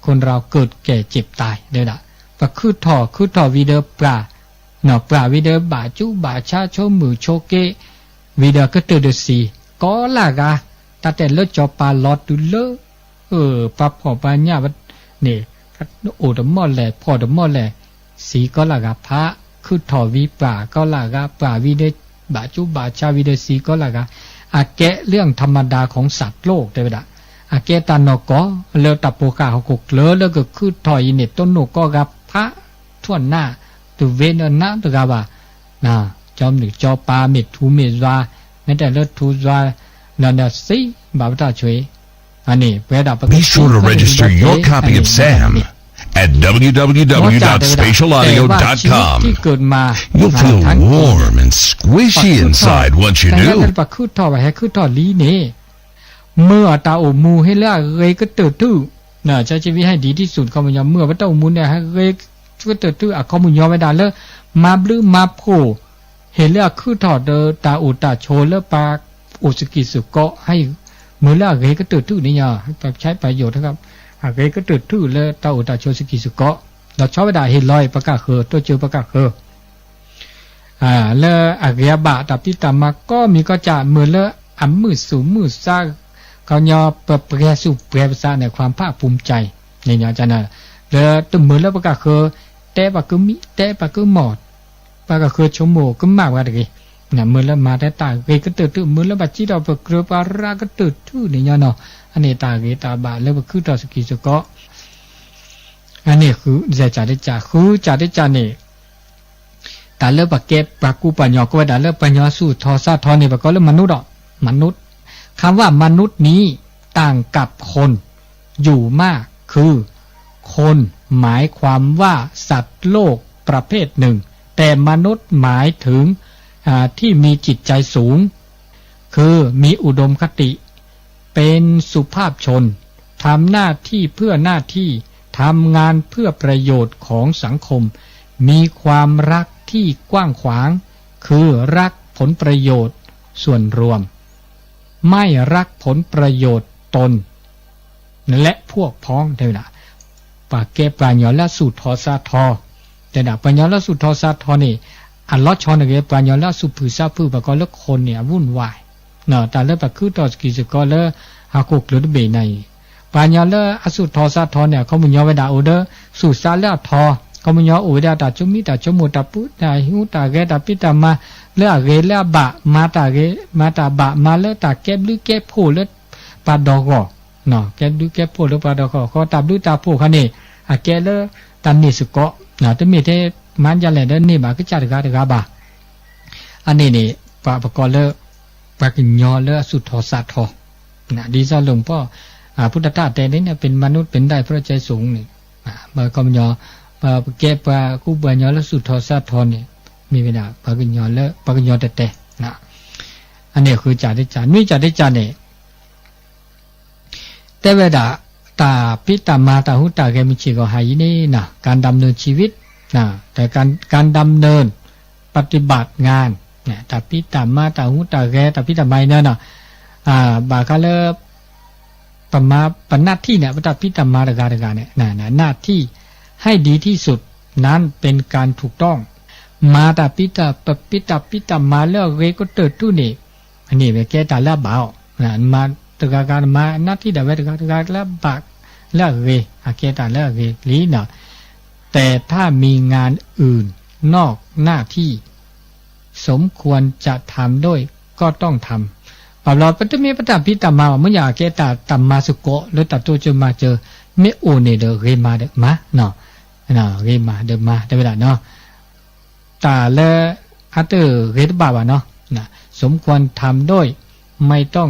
คนเราเกิดแก่เจ็บตาย တဲဝဲဒၣ် ပာ်ခုၣ်ထီၣ် ခုၣ်ထီၣ်ဝံၤဒီးပှၢ် ပှၢ်ဝံၤဒီးဘၣ်ကၠူဘၣ်ဆါ ဆိမိၣ်ဆိက့ ဝံၤဒီးကတၢၢ်ဒီးစံ ကိးလၢဂၤ တၢ်တဲလၢစီၤပၤလီၤတုၤလၢ ပှၤဖှီၣ်ပှၤညၣ်န့ၣ် အိၣ်တမီၢ်လဲၣ် ဖှီၣ်တမီၢ်လဲၣ် စံကိးလၢဂၤဖး ခုၣ်ထီၣ်ဝံၤပှၢ်ကိးလၢဂၤ ပှၢ်ဝံၤဒီး ဘၣ်ကၠူဘၣ်ဆါဝံၤဒီးစံကိးလၢဂၤ အကဲ เรื่องธรรมดาของสัตว์โลก တဲဝဲဒၣ် အကဲတၢ်နီၢ်ကီၢ်လၢတၢ်ပိာ်ဃာ်ဟီၣ်ခိၣ်ချၢလၢကခုၣ်ထီၣ်အံၤန့ၣ် တိၢ်နီၣ်ကိးဂၤဖး ထူၣ်နၢ် တဝ့ၢ်နီၢ်နၢ်တဂၤဘၣ် ကၠီမုၣ်ကၠီပၤ မ့ၢ်ထူမ့ၢ်ယွၤ မ့ၢ်တၢ်လၢထူယွၤ လီၤဒီးစံ ဘၣ်ပတၢ်ဆိၣ် အန့ၣ် ပဝဲဒၣ်ပက Be sure to register your copy of Sam at မ့ၢ်တၢ်တဲဝဲဒၣ် www.spatialaudio.com. You'll feel warm and squishy inside once you do. ပခုၣ်ထီၣ်ဘၣ်ဟဲခုၣ်ထီၣ်လံန့ၣ် မၢအတၢ်အိၣ်မူဟ့ၣ်လၢအဂ့ၤကတၢၢ်ထူၣ် ဆၢဆံဝံဟဲ ดีที่สุด ခီပညီ မၢအပတၢ်အိၣ်မူန့ၣ် ဟဲဂ့ၤကတၢၢ်ထူၣ် အခီပညီဝဲဒၣ်လၢ မၤဘျုးမၤဖှိၣ် ဟ့ၣ်လၢအခူၣ်ထီၣ်ဒီးတၢ်အိၣ်တၢ်ဆိးလၢပှၤအိၣ်စကံးစကီး ဟဲမၢလၢအဂ့ၤကတၢၢ်ထူၣ်န့ၣ်ညီ ပဆဲးပယိၣ် အဂ့ၤကတၢၢ်ထူၣ်လၢတၢ်အိၣ်တၢ်ဆိးစကံးစကီး ဒီးဆီဝဲဒၣ်ဟ့ၣ်လီၤအံၤပကဃၢၤ တိစၢၤပကဃၢၤ လၢအဂ့ၤအဘၣ် တၢ်ဖံးတၢ်မၤကိးမံၤကိးကၢ် မၢလၢအမုာ်သူၣ်မုာ်သး ခီပညီ ပပှဲၤသူၣ်ပှဲၤသးန့ၣ် ความภาคภูมิใจ န့ၣ်ညီ လၢတမၢလၢပကဃၢၤ တဲပှၤကမံ တဲပှၤကမီၢ် ပှၤကဃၢၤဆိကမိၣ်ကမၣ်ပှၤတဂ့ၤ မၢလၢမၤတၢ်တၢ်ဂ့ၤကတၢၢ်ထူၣ် မၢလၢပှၤစံးထီၣ်ပကြၢးပှၤရၤကတၢၢ်ထူၣ်န့ၣ်ညီနီၤ အန့ၣ်တၢ်ဂ့ၤတၢ်ဘၣ်လၢပခုၣ်ထီၣ်စကံးစကီး အန့ၣ်ဃုစဲးကးတကး ဃုစဲးတကးန့ၣ် တၢ်လၢပကဲပှၤကူပှၤညီ ကိးဝဲဒၣ်လၢပှၤညီသူၣ်ထီၣ်သးထီန့ၣ် ပကိးလၢ มนุษย์ ဒီး มนุษย์ คำว่า มนุษย์ นี้ ต่างกับคน อยู่มาก คือ คน หมายความว่าสัตว์โลกประเภทหนึ่ง แต่มนุษย์หมายถึงอ่าที่มีจิตใจสูง คือมีอุดมคติ เป็นสุภาพชน ทำหน้าที่เพื่อหน้าที่ ทำงานเพื่อประโยชน์ของสังคม มีความรักที่กว้างขวาง คือรักผลประโยชน์ส่วนรวม ไม่รักผลประโยชน์ตน และพวกพ้อง တဲဝဲဒၣ် ပှၤကဲပှၤညီလၢအသူၣ်ထီၣ်သးထီ တဲဒၣ် ပှၤညီလၢအသူၣ်ထီၣ်သးထီန့ၣ် အလီၤဆီန့ၣ်ဂ့ၤ ပှၤညီလၢအသူၣ်ဖုၣ်သးဖုၣ် ပှၤကိးလၢ คน န့ၣ် အဝုၢ်ဝၢ် တၢ်လၢပှၤခုၣ်ထီၣ်စကံးစကီးလၢ ဟီၣ်ခိၣ်ချၢတဘ့ၣ်န့ၣ်အံၤ ပှၤညီလၢအသူၣ်ထီၣ်သးထီန့ၣ် အခီပညီဝဲဒၣ်အိၣ်ဒီး သူၣ်သးလၢအထီ အခီပညီအိၣ်ဝဲဒၣ်တၢ်ဆိမိၣ်တၢ်ဆိကမိၣ် တၢ်ပူ တၢ်ဟူးတၢ်ဂဲၤ တၢ်ဖံးတၢ်မၤ လၢအဂ့ၤလၢအဘၣ် မၤတၢ်ဂ့ၤ မၤတၢ်ဘၣ် မၤလၢတၢ်ကဲဘျုးကဲဖှိၣ်လၢ ပှၤဒီဂီၢ် ကဲဘျုးကဲဖှိၣ်လၢပှၤဒီဂီၢ် ဃီတၢ်ဘျုးတၢ်ဖှိၣ်ခါန့ၣ် အကဲလၢ တၢ်န့ၢ်စ့ၢ်ကီး တမ့ၢ်ထဲမၤဒ်လဲၣ်ဒီးန့ၢ်ဘၣ်ကစၢ်တဂၤတဂၤဘၣ် အန့ၣ်န့ၣ် ပှၤပကိးလၢ ပှၤကညီလၢအသူၣ်ထီၣ်သးထီ ဒ်သိးလိာ်ပီၢ် အဖုတတၢ်တဲန့ၣ် เป็นมนุษย์เป็นได้เพราะใจสูง န့ၣ် ပှၤကညီ ပကဲပှၤကူပှၤညီလၢသူၣ်ထီၣ်သးထီန့ၣ် မ့ၢ်ဝဲဒၣ် ပှၤကညီလၢ ပှၤကညီတဲတဲ အန့ၣ်ဃုစးတကး နွံစးတကးန့ၣ် တဲဝဲဒၣ် တၢ်ဖံးတၢ်မၤ တၢ်ဟူးတၢ်ဂဲၤမုၢ်ဆ့ၣ်ဂီၤဟါအံၤန့ၣ် การดำเนินชีวิต แต่การดำเนิน ปฏิบัติงาน တၢ်ဖံးတၢ်မၤ တၢ်ဟူးတၢ်ဂဲၤ တၢ်ဖံးတၢ်မၤအံၤန့ၣ် ဘၣ်ဃးလၢ ပမၤပနၢ်ထံၣ်န့ၣ် ပတၢ်ဖံးတၢ်မၤတဂၤတဂၤန့ၣ် หน้าที่ ให้ดีที่สุด นั้นเป็นการถูกต้อง မၤတၢ်ဖံးတၢ် ပဖံးတၢ်ဖံးတၢ်မၤလၢအဂ့ၤကတၢၢ်ထူၣ်န့ၣ် အန့ၣ်ဝဲကဲတၢ်လၢအဘၣ်အီၤ မၤတဂၤဂၤမၤ หน้าที่ ဒၣ်ဝဲတဂၤတဂၤလၢအဘၣ် လၢအဂ့ၤ, အကဲတၢ်လၢအဂ့ၤလံနီၤ. แต่ถ้ามีงานอื่นนอกหน้าที่ สมควรจะทำด้วย ก็ต้องทำ. ဘၣ်ဘျီ ပတမ့ၢ်ပတၢ်ဖံးတၢ်မၤဘၣ် မ့ၢ်ယၤအကဲတၢ် တၢ်မၤစ့ၢ်ကီးလၢတၢ်တိစၢၤမၤစၢၤ မ့ၢ်အိၣ်န့ၣ်ဒီးဂ့ၤမၤဒီးမၤ, ဂ့ၤမၤဒီးမၤ တဲဝဲဒၣ်နီၤ. တၢ်လၢအတဂ့ၤတဘၣ်ဘၣ်နီၤ, สมควรทำด้วย ไม่ต้อง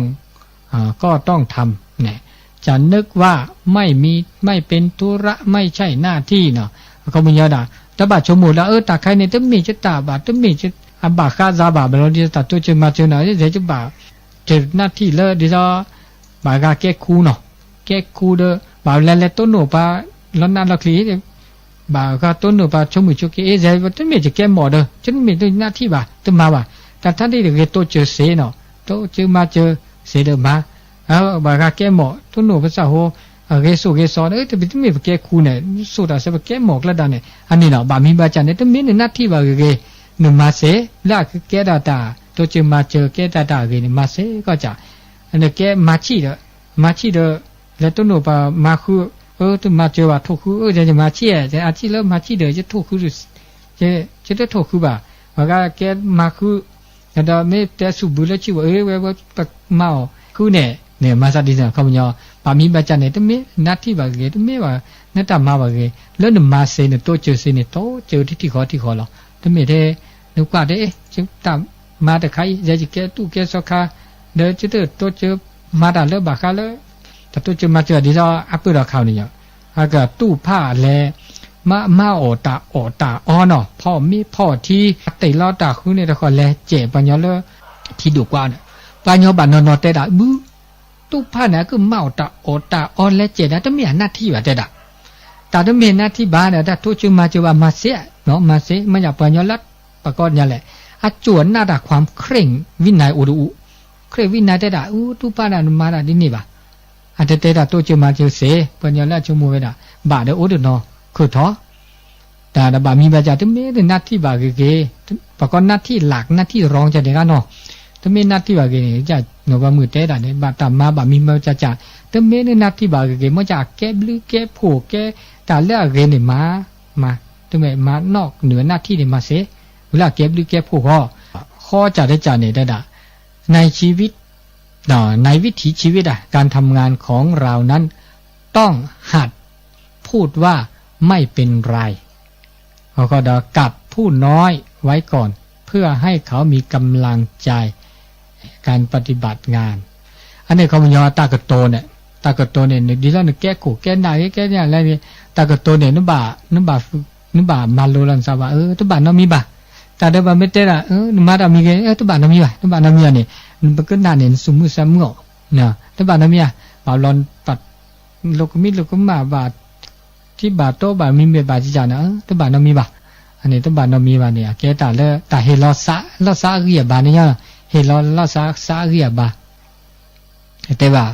ก็ต้องทำ จะนึกว่า ไม่มี ไม่เป็นธุระ ไม่ใช่หน้าที่ နီၤ. အခီပညီဒၣ် တဘၣ်ဆိကမိၣ်လၢ အၢ တၢ်ခါအံၤန့ၣ် တမ့ၢ်ယတၢ်ဘၣ်, တမ့ၢ်ယအဘၣ်ဃးသးဘၣ်, ဘၣ်လီၤဒ်တၢ်တိစၢၤမၤစၢၤနီၤ, ယဲယဘၣ် တၢ် หน้าที่ လၢဒ်သိး ဘၣ်ဂၤကဲခူနီၤ, ကဲခူဒီး ဘၣ်လဲၤလဲၤတိၢ်နီၣ်ပှၤ လီၤနးလီၤချံ ဘၣ်ဂၤတိၢ်နီၣ်ပှၤဆိမုၣ်ဆိက့ၤ အ့ ယဲတမ့ၢ်ယကဲမီၣ်ဒီး ယတမ့ၢ်တၢ် หน้าที่ ဘၣ် တမၤဘၣ်, တၢ်ထါဒ်တဂ့ၤတိစၢၤစ့နီၤ, တိစၢၤမၤစၢၤစ့ဒီးမၤ, ဘၣ်ဂၤကဲမီၣ် တိၢ်နီၣ်ပသးဟိ အဂ့ၤစိာ်ဂ့ၤစီၤ တမ့ၢ်ပကဲခူန့ၣ် စိာ်တၢ်စဲပကဲမီၣ်ကျဲဒၣ်န့ၣ် အန့ၣ်နီၤ, ဘၣ်မံဘၣ်စၢ်န့ၣ် တမ့ၢ်န หน้าที่ ဘၣ်ဂ့ၤဂ့ၤ နမၤစ့ လၢအကကဲဒၣ်တၢ်တိစၢၤမၤစၢၤ ကဲတၢ်တၢ်အဂ့ၤန့ၣ် မၤစ့ကီၢ်စၢ်, နကဲမၤဆံၣ်ဒီး မၤဆံၣ်ဒီး လဲၤတိၢ်နီၣ်ပှၤမၤဃု, အၢ တမၤစၢၤဘၣ်ထိၣ်ဃု, အၢ ယမၤဆံၣ်, အဆံၣ်လၢမၤဆံၣ်ဒီး ယထိၣ်ဃု, ယတထိၣ်ဃုဘၣ်, ပှၤဂၤကဲမၤဃု, ဒီးမ့ၢ်တဲဆူၣ်ဘုလၢဆံၣ်ဝဲ အၢ ဝဲဝဲပမၤအီၤဃုန့ၣ်န့ၣ် မၤသးဒ်န့ၣ် အခီပညီ, ဘၣ်မံဘၣ်စၢ်န့ၣ် တမ့ၢ် หน้าที่ ဘၣ်ဂ့ၤ တမ့ၢ်ဘၣ် နတၢ်မၤဘၣ်ဂ့ၤ လၢနမၤစ့ နတိစၢၤစ့န့ၣ် တိစၢၤထံထံဃီထံဃီလီၤ, တမ့ၢ်ထဲ နကွၢ်တဲ တၢ်မၤတခါအံၤ ယကဲတူၢ်ကဲစီခါ ဒီးယတတိစၢၤမၤတၢ်လၢဘၣ်ဃးလၢ တၢ်တိစၢၤမၤစၢၤဒ်သိးအပၢၢ်ဒီးခါန့ၣ်, အကတူၢ်ဖးလဲၣ်, မၤ မၤအီၣ်တၢ်အီၣ်တၢ်အီနီၤ, ဖီမ့ၢ်ဖီထံ အတ့ၢ်လီၤတၢ်ဃုန့ၣ်တခီလဲၤစဲးပှၤညီလၢ ထံဒိၣ်ကွးန့ၣ်, ပှၤညီဘၣ်နီၤနီၤတဲဒၣ်ဘု တူၢ်ဖးန့ၣ် အကမၤအီၣ်တၢ်အီၣ်တၢ်အီလဲၤစဲးဒၣ် တမ့ၢ်အ หน้าที่ ဘၣ်တဲဒၣ်, တၢ်တမ့ၢ် หน้าที่ ဘၣ်န့ၣ် တၢ်တိစၢၤမၤစၢၤဘၣ်မၤစ့, မၤစ့ မ့ၢ်ယၤပှၤညီလၢ ပကိးညါလဲၣ်, အကျိုးအနၢ်တၢ်ခွၣ် เคร่งวินัย အိၣ်တအိၣ်, เคร่งวินัย တဲဒၣ် အူ တူၢ်ဖးဒၣ်နမၤဒၣ်ဒ်န့ၣ်ဘၣ်, အတတဲတၢ်တိစၢၤမၤစၢၤစ့, ပှၤညီလၢအဆိကမိၣ်ဝဲဒၣ် ဘၣ်ဒီးအိၣ်တနီၤ ခုၣ်ထီၣ် တၢ်တဘၣ်မံဘၣ်စၢ် တမ့ၢ်န หน้าที่ ဘၣ်ဂ့ၤဂ့ၤ, ပှၤကိး หน้าที่หลัก หน้าที่รอง ကန့ၣ်ဂ့ၤနီၤ, တမ့ၢ် หน้าที่ ဘၣ်ဂ့ၤန့ၣ် နီၢ်ပှၤမုၣ်တဲဒၣ်န့ၣ် ဘၣ်တၢ်မၤဘၣ်မံဘၣ်စၢ်စၢ်, တမ့ၢ်န หน้าที่ ဘၣ်ဂ့ၤဂ့ၤ မ့ၢ်စၢ်အကဲဘျုးကဲဖှိၣ်ကဲ တၢ်လၢအဂ့ၤန့ၣ်မၤ, မၤ, တမ့ၢ်မၤနီၣ်နုာ် หน้าที่ န့ၣ်မၤစ့, ဝံၤလၢအကဲဘျုးကဲဖှိၣ်ဃီ, ဃီစၢ်တစၢ်န့ၣ်တဲဒၣ် ในชีวิต ในวิถีชีวิต การทำงานของเรานั้น ต้องหัดพูดว่าไม่เป็นไร กับผู้น้อยไว้ก่อน เพื่อให้เขามีกำลังใจ การปฏิบัติงาน အန့ၣ်ခီပညီ တၢ်ကတိၤန့ၣ်, တၢ်ကတိၤန့ၣ် ဒ်သိးနကဲခိၣ်ကဲနၢ်ဂ့ၤ ကဲနၢ်လဲၣ်ဂ့ၤ တၢ်ကတိၤန့ၣ် နဘၣ်မၤလိလီၤနသးဘၣ် အၢ တဘၣ်နီတမံၤဘၣ်, တၢ်ဒီးပှၤမ့ၢ်တဲဒၣ် အၢ နမၤတၢ်မံၤဂ့ၤ အၢ တဘၣ်နီတမံၤဘၣ် တဘၣ်နီတမံၤဘၣ်န့ၣ် နပကနၣ်န့ၣ် နသူၣ်မုာ်သးမုာ်အီၤ, တဘၣ်နီတမံၤဘၣ်, ဘၣ်ဘျီ လိာ်ကမံလိာ်ကမၣ်ဘၣ် ထံဘၣ်တီဘၣ်မံမ့ၢ်ဘၣ်ကကန့ၣ် တဘၣ်နီတမံၤဘၣ်, အန့ၣ် တဘၣ်နီတမံၤဘၣ်န့ၣ် အကဲတၢ်လၢတၢ်ဟ့ၣ်လီၤသး လီၤသးအဂံၢ်အဘါန့ၣ်ညါ, ဟ့ၣ်လီၤလီၤသးသးအဂံၢ်အဘါ တဲဘၣ်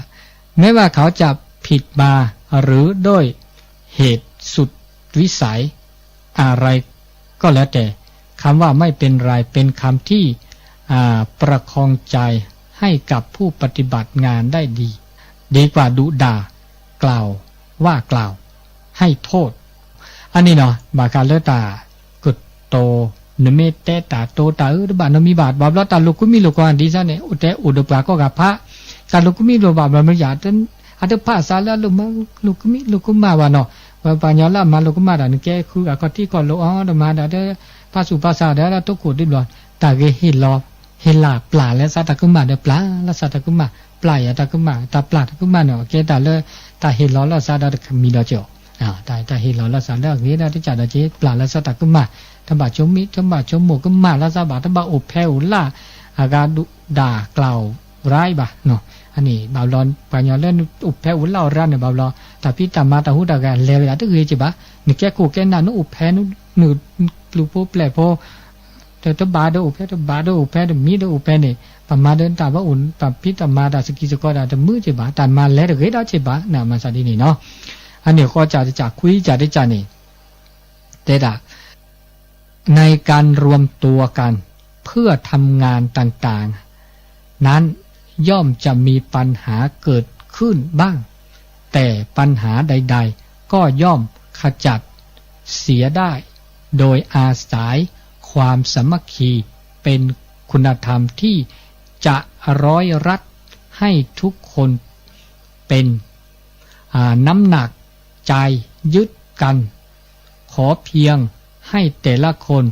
ไม่ว่าเขาจะผิดมา หรือด้วยเหตุสุดวิสัยอะไรก็แล้วแต่ คำว่าไม่เป็นไรเป็นคำที่อ่าประคองใจให้กับผู้ปฏิบัติงานได้ดี ดีกว่าดุด่ากล่าวว่ากล่าวให้โทษ အန့ၣ်နီၤ ဘၣ်ဃးလၢတၢ်ကတိၤ နမ့ၢ်တဲတၢ်တိၤတၢ်အၢ တဘၣ်နီတမံၤဘၣ်, ဘၣ်ဘျီတၢ်လိာ်ကမံလိာ်ကမၣ်ဒ်သိးန့ၣ် အိၣ်တဲအိၣ်ဒီးပှၤကိးဂၤဖး, တၢ်လိာ်ကမံလိာ်ဘၣ်ဘျီမ့ၢ်ယၤ အတဖးသးလၢအလိာ်မၢ လိာ်ကမံလိာ်ကမၣ်ဘၣ်နီၤ, ပှၤညီလၢအမၤလိာ်ကမၣ်ဒီး နကဲဃုဂၤခီၣ်ထံးခီၣ်လိာ်အီၤ တမၤဒီး ဖးဆူၣ်ဖးဆါဒီး တၢ်တိခိၣ်တဘျီ, တၢ်ဂ့ၤဟ့ၣ်လီၤ ဟ့ၣ်လီၤပျၢ်လၢသးတၢ်ကမၣ်ဒီး ပျၢ်လၢသးတၢ်ကမၣ်, ပျၢ်ယၤတၢ်ကမၣ်, တၢ်ပျၢ်တၢ်ကမၣ်န့ၣ် အကဲတၢ်လၢ တၢ်ဟ့ၣ်လီၤလၢသးဒီးတမံၤဒီးကီး တၢ်ဟ့ၣ်လီၤလၢသးလၢအဂ့ၤဒီးတကးဒီးက့ၤ ပျၢ်လၢသးတၢ်ကမၣ်, တဘၣ်ဆိမံ တဘၣ်ဆိမိၣ်ကမၣ်လၢသးဘၣ်, တဘၣ်အိၣ်ဖဲအိၣ်လၢ အဂၤဒုးဒၣ်ကျၢ်အိၣ်ရါအံၤဘၣ်, အန့ၣ် ဘၣ်ဘျီ ပှၤညီလၢအိၣ်ဖဲအိၣ်လၢအိၣ်ရါန့ၣ် ဘၣ်ဘျီ တၢ်ဖံးတၢ်မၤတၢ်ဟူးတၢ်ဂဲၤလဲၤဝဲဒၣ်တဂ့ၤက့ၤဘၣ်, နကဲခိၣ်ကဲနၢ် နအိၣ်ဖဲ နကျူၢ်ဖိပျဲၢ်ဖိ တဘၣ်ဒီးအိၣ်ဖဲ တဘၣ်ဒီးအိၣ်ဖဲ တမံၤဒီးအိၣ်ဖဲန့ၣ် ပမၤဒီးတၢ်ဘၣ်အိၣ် တၢ်ဖံးတၢ်မၤတၢ်စကံစကီးတၢ်တမုာ်က့ၤဘၣ်, တၢ်မၤလဲၤတဂ့ၤဒီးက့ၤဘၣ် နမၤသးဒ်န့ၣ်နီၤ, အန့ၣ်ဃီစၢ်တစၢ် ခွံစၢ်တစၢ်န့ၣ် တဲဒၣ် ในการรวมตัวกันเพื่อทำงานต่างๆนั้นย่อมจะมีปัญหาเกิดขึ้นบ้าง แต่ปัญหาใดๆ ก็ย่อมขจัดเสียได้ โดยอาศัยความสามัคคี เป็นคุณธรรมที่จะร้อยรัดให้ทุกคนเป็น อ่า น้ำหนักใจยึดกัน ขอเพียงให้แต่ละคน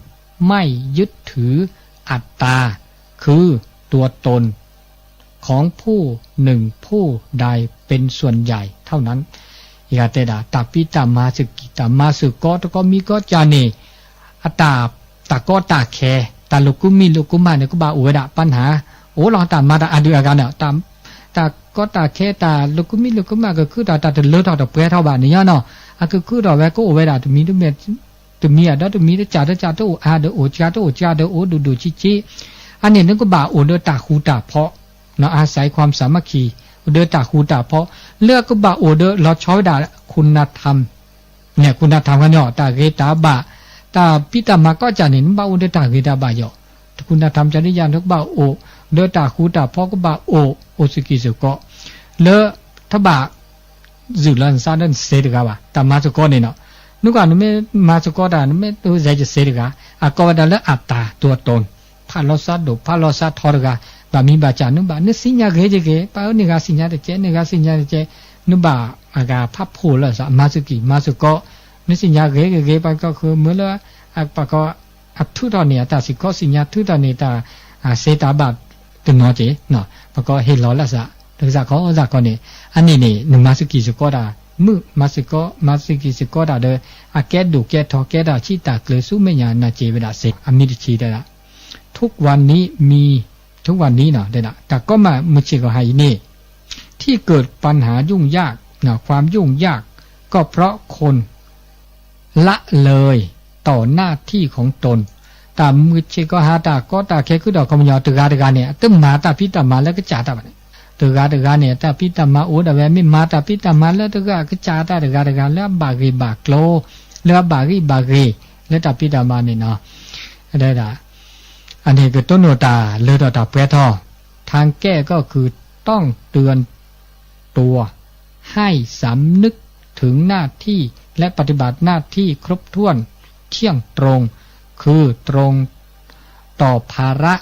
ไม่ยึดถืออัตตา คือตัวตนของผู้หนึ่งผู้ใดเป็นส่วนใหญ่เท่านั้น ယတဲဒၣ် တၢ်ဖံးတၢ်မၤစ့ၢ်ကီး တၢ်မၤစ့ၢ်ကီး တကီမံၤကီးကၢန့ၣ် အတၢ် တၢ်ကီတၢ်ခဲ တၢ်လိာ်ကူမံလိာ်ကူမၣ်န့ၣ် ကဘၣ်အိၣ်ဝဲဒၣ် ပၣ်နၢ် အိၣ်လီၤ တၢ်မၤတၢ်အဒုၣ်အဂၤန့ၣ် တၢ်ကီတၢ်ခဲ တၢ်လိာ်ကူမံလိာ်ကူမၣ် ကခုထီၣ်တၢ်တလၢထီၣ်တပှဲၤထီၣ်ဘၣ်န့ၣ်ညါနီၤ အကခုထီၣ်ဝဲ ကအိၣ်ဝဲဒၣ်တမံၤ တမံၤအဒီးတမံၤ တကၢ်တကၢ်တအိၣ်အါဒီးအိၣ် ကၢ်တအိၣ်ကၢ်ဒီးအိၣ် ဒိၣ်ဒိၣ်ဆံးဆံး အန့ၣ်နကဘၣ်အိၣ်ဒီးတၢ်ဃူတၢ်ဖိး အစဲးခွၣ်စၢမခံ အိၣ်ဒီးတၢ်ဃူတၢ်ဖိး လၢကဘၣ်အိၣ်ဒီးလီၤဆီဝဲဒၣ် ခုနထမ် န့ၣ် ခုနထမ်ခီန့ၣ် တၢ်ဂ့ၤတၢ်ဘၣ် တၢ်ဖံးတၢ်မၤကီးကၢန့ၣ် နဘၣ်အိၣ်ဒီးတၢ်ဂ့ၤတၢ်ဘၣ်ယီၤ တခုနထမ် ကၢဒ်ယၤ နကဘၣ်အိၣ်ဒီးတၢ်ဃူတၢ်ဖိး ကဘၣ်အိၣ် အိၣ်စ့ၢ်ကီးစ့ၢ်ကီး လၢတဘၣ် စူၢ်လီၤနသးဒီးနစဲးတဂၤဘၣ် တၢ်မၤစ့ၢ်ကီးန့ၣ်နီၤ နကွၢ်နမ့ၢ်မၤစ့ၢ်ကီးတၢ် နမ့ၢ်တစဲးယစဲးတဂၤ အကိးဝဲဒၣ်လၢအတၢ်တိၤတိၤ ဖးလီၤသးဒိၣ် ဖးလီၤသးထီတဂၤ ဘၣ်မံဘၣ်ကၢ် နဘၣ် နသ့ၣ်ညါဂ့ၤတဂ့ၤ ပာ်အၢန့ၢ်ဂၤသ့ၣ်ညါတကဲး န့ၢ်ဂၤသ့ၣ်ညါတကဲး နဘၣ်အဂၤဖးဖှိၣ်လၢသး မၤစ့ၢ်ကီး မၤစ့ၢ်ကီး နသ့ၣ်ညါဂ့ၤဂ့ၤဂ့ၤ ပှၤကီၢ်ဃုာ်မုာ်လၢ ပှၤကီၢ် အထုးထီၣ်န့ၢ်အတၢ်စ့ၢ်ကီး သ့ၣ်ညါထုးထီၣ်န့ၢ်တၢ် စဲးတၢ်ဘၣ်တနီၤက့ၤ ပှၤကီၢ်ဟ့ၣ်လီၤလၢသး တၢ်ကစၢ်ခီစၢ်ခီန့ၣ် အန့ၣ်န့ၣ် နမၤစ့ၢ်ကီးစ့ၢ်ကီးတၢ် မုာ်မၤစ့ၢ်ကီး မၤစ့ၢ်ကီးစ့ၢ်ကီးတၢ်ဒီး အကဲဒိၣ်ကဲထီ ကဲတၢ်ဆံးတၢ်ကျၢၤဆူမဲာ်ညါ နၤစ့ဝဲဒၣ်စဲး အမံၤတဆံတဲဒၣ် ทุกวันนี้มี ทุกวันนี้နီၤ တဲဒၣ် တၢ်ကီမး မုၢ်ဆ့ၣ်ကီးဟါအံၤန့ၣ် ที่เกิดปัญหายุ่งยาก ความยุ่งยาก ก็เพราะคนละเลยต่อหน้าที่ของตน တၢ်မုၢ်ဆ့ၣ်ကီးဟါ တၢ်ကီတၢ်ခဲ ခုထီၣ်ခီပညီတဂၤတဂၤန့ၣ် အတမၤတၢ်ဖံးတၢ်မၤလၢကစၢ်တၢ်ဘၣ်န့ၣ် တဂၤတဂၤန့ၣ် တၢ်ဖံးတၢ်မၤအိၣ်ဒၣ်ဝဲ မ့ၢ်မၤတၢ်ဖံးတၢ်မၤလၢတဂၤကစၢ်တၢ်တဂၤတဂၤ လၢအဘၣ်ဂ့ၢ်ဘၣ်ကျိၤ လၢအဘၣ်ဂံၢ်ဘၣ်ဂ့ၤ လၢတၢ်ဖံးတၢ်မၤန့ၣ်နီၤ ဒၣ် အန့ၣ်ကတိၢ်နီၣ်တၢ်လၢထီၣ်တၢ်ပှဲၤထီၣ် ทางแก้ก็คือต้องเตือนตัว ให้สำนึกถึงหน้าที่ และปฏิบัติหน้าที่ครบถ้วนเที่ยงตรง คือตรงต่อภาระ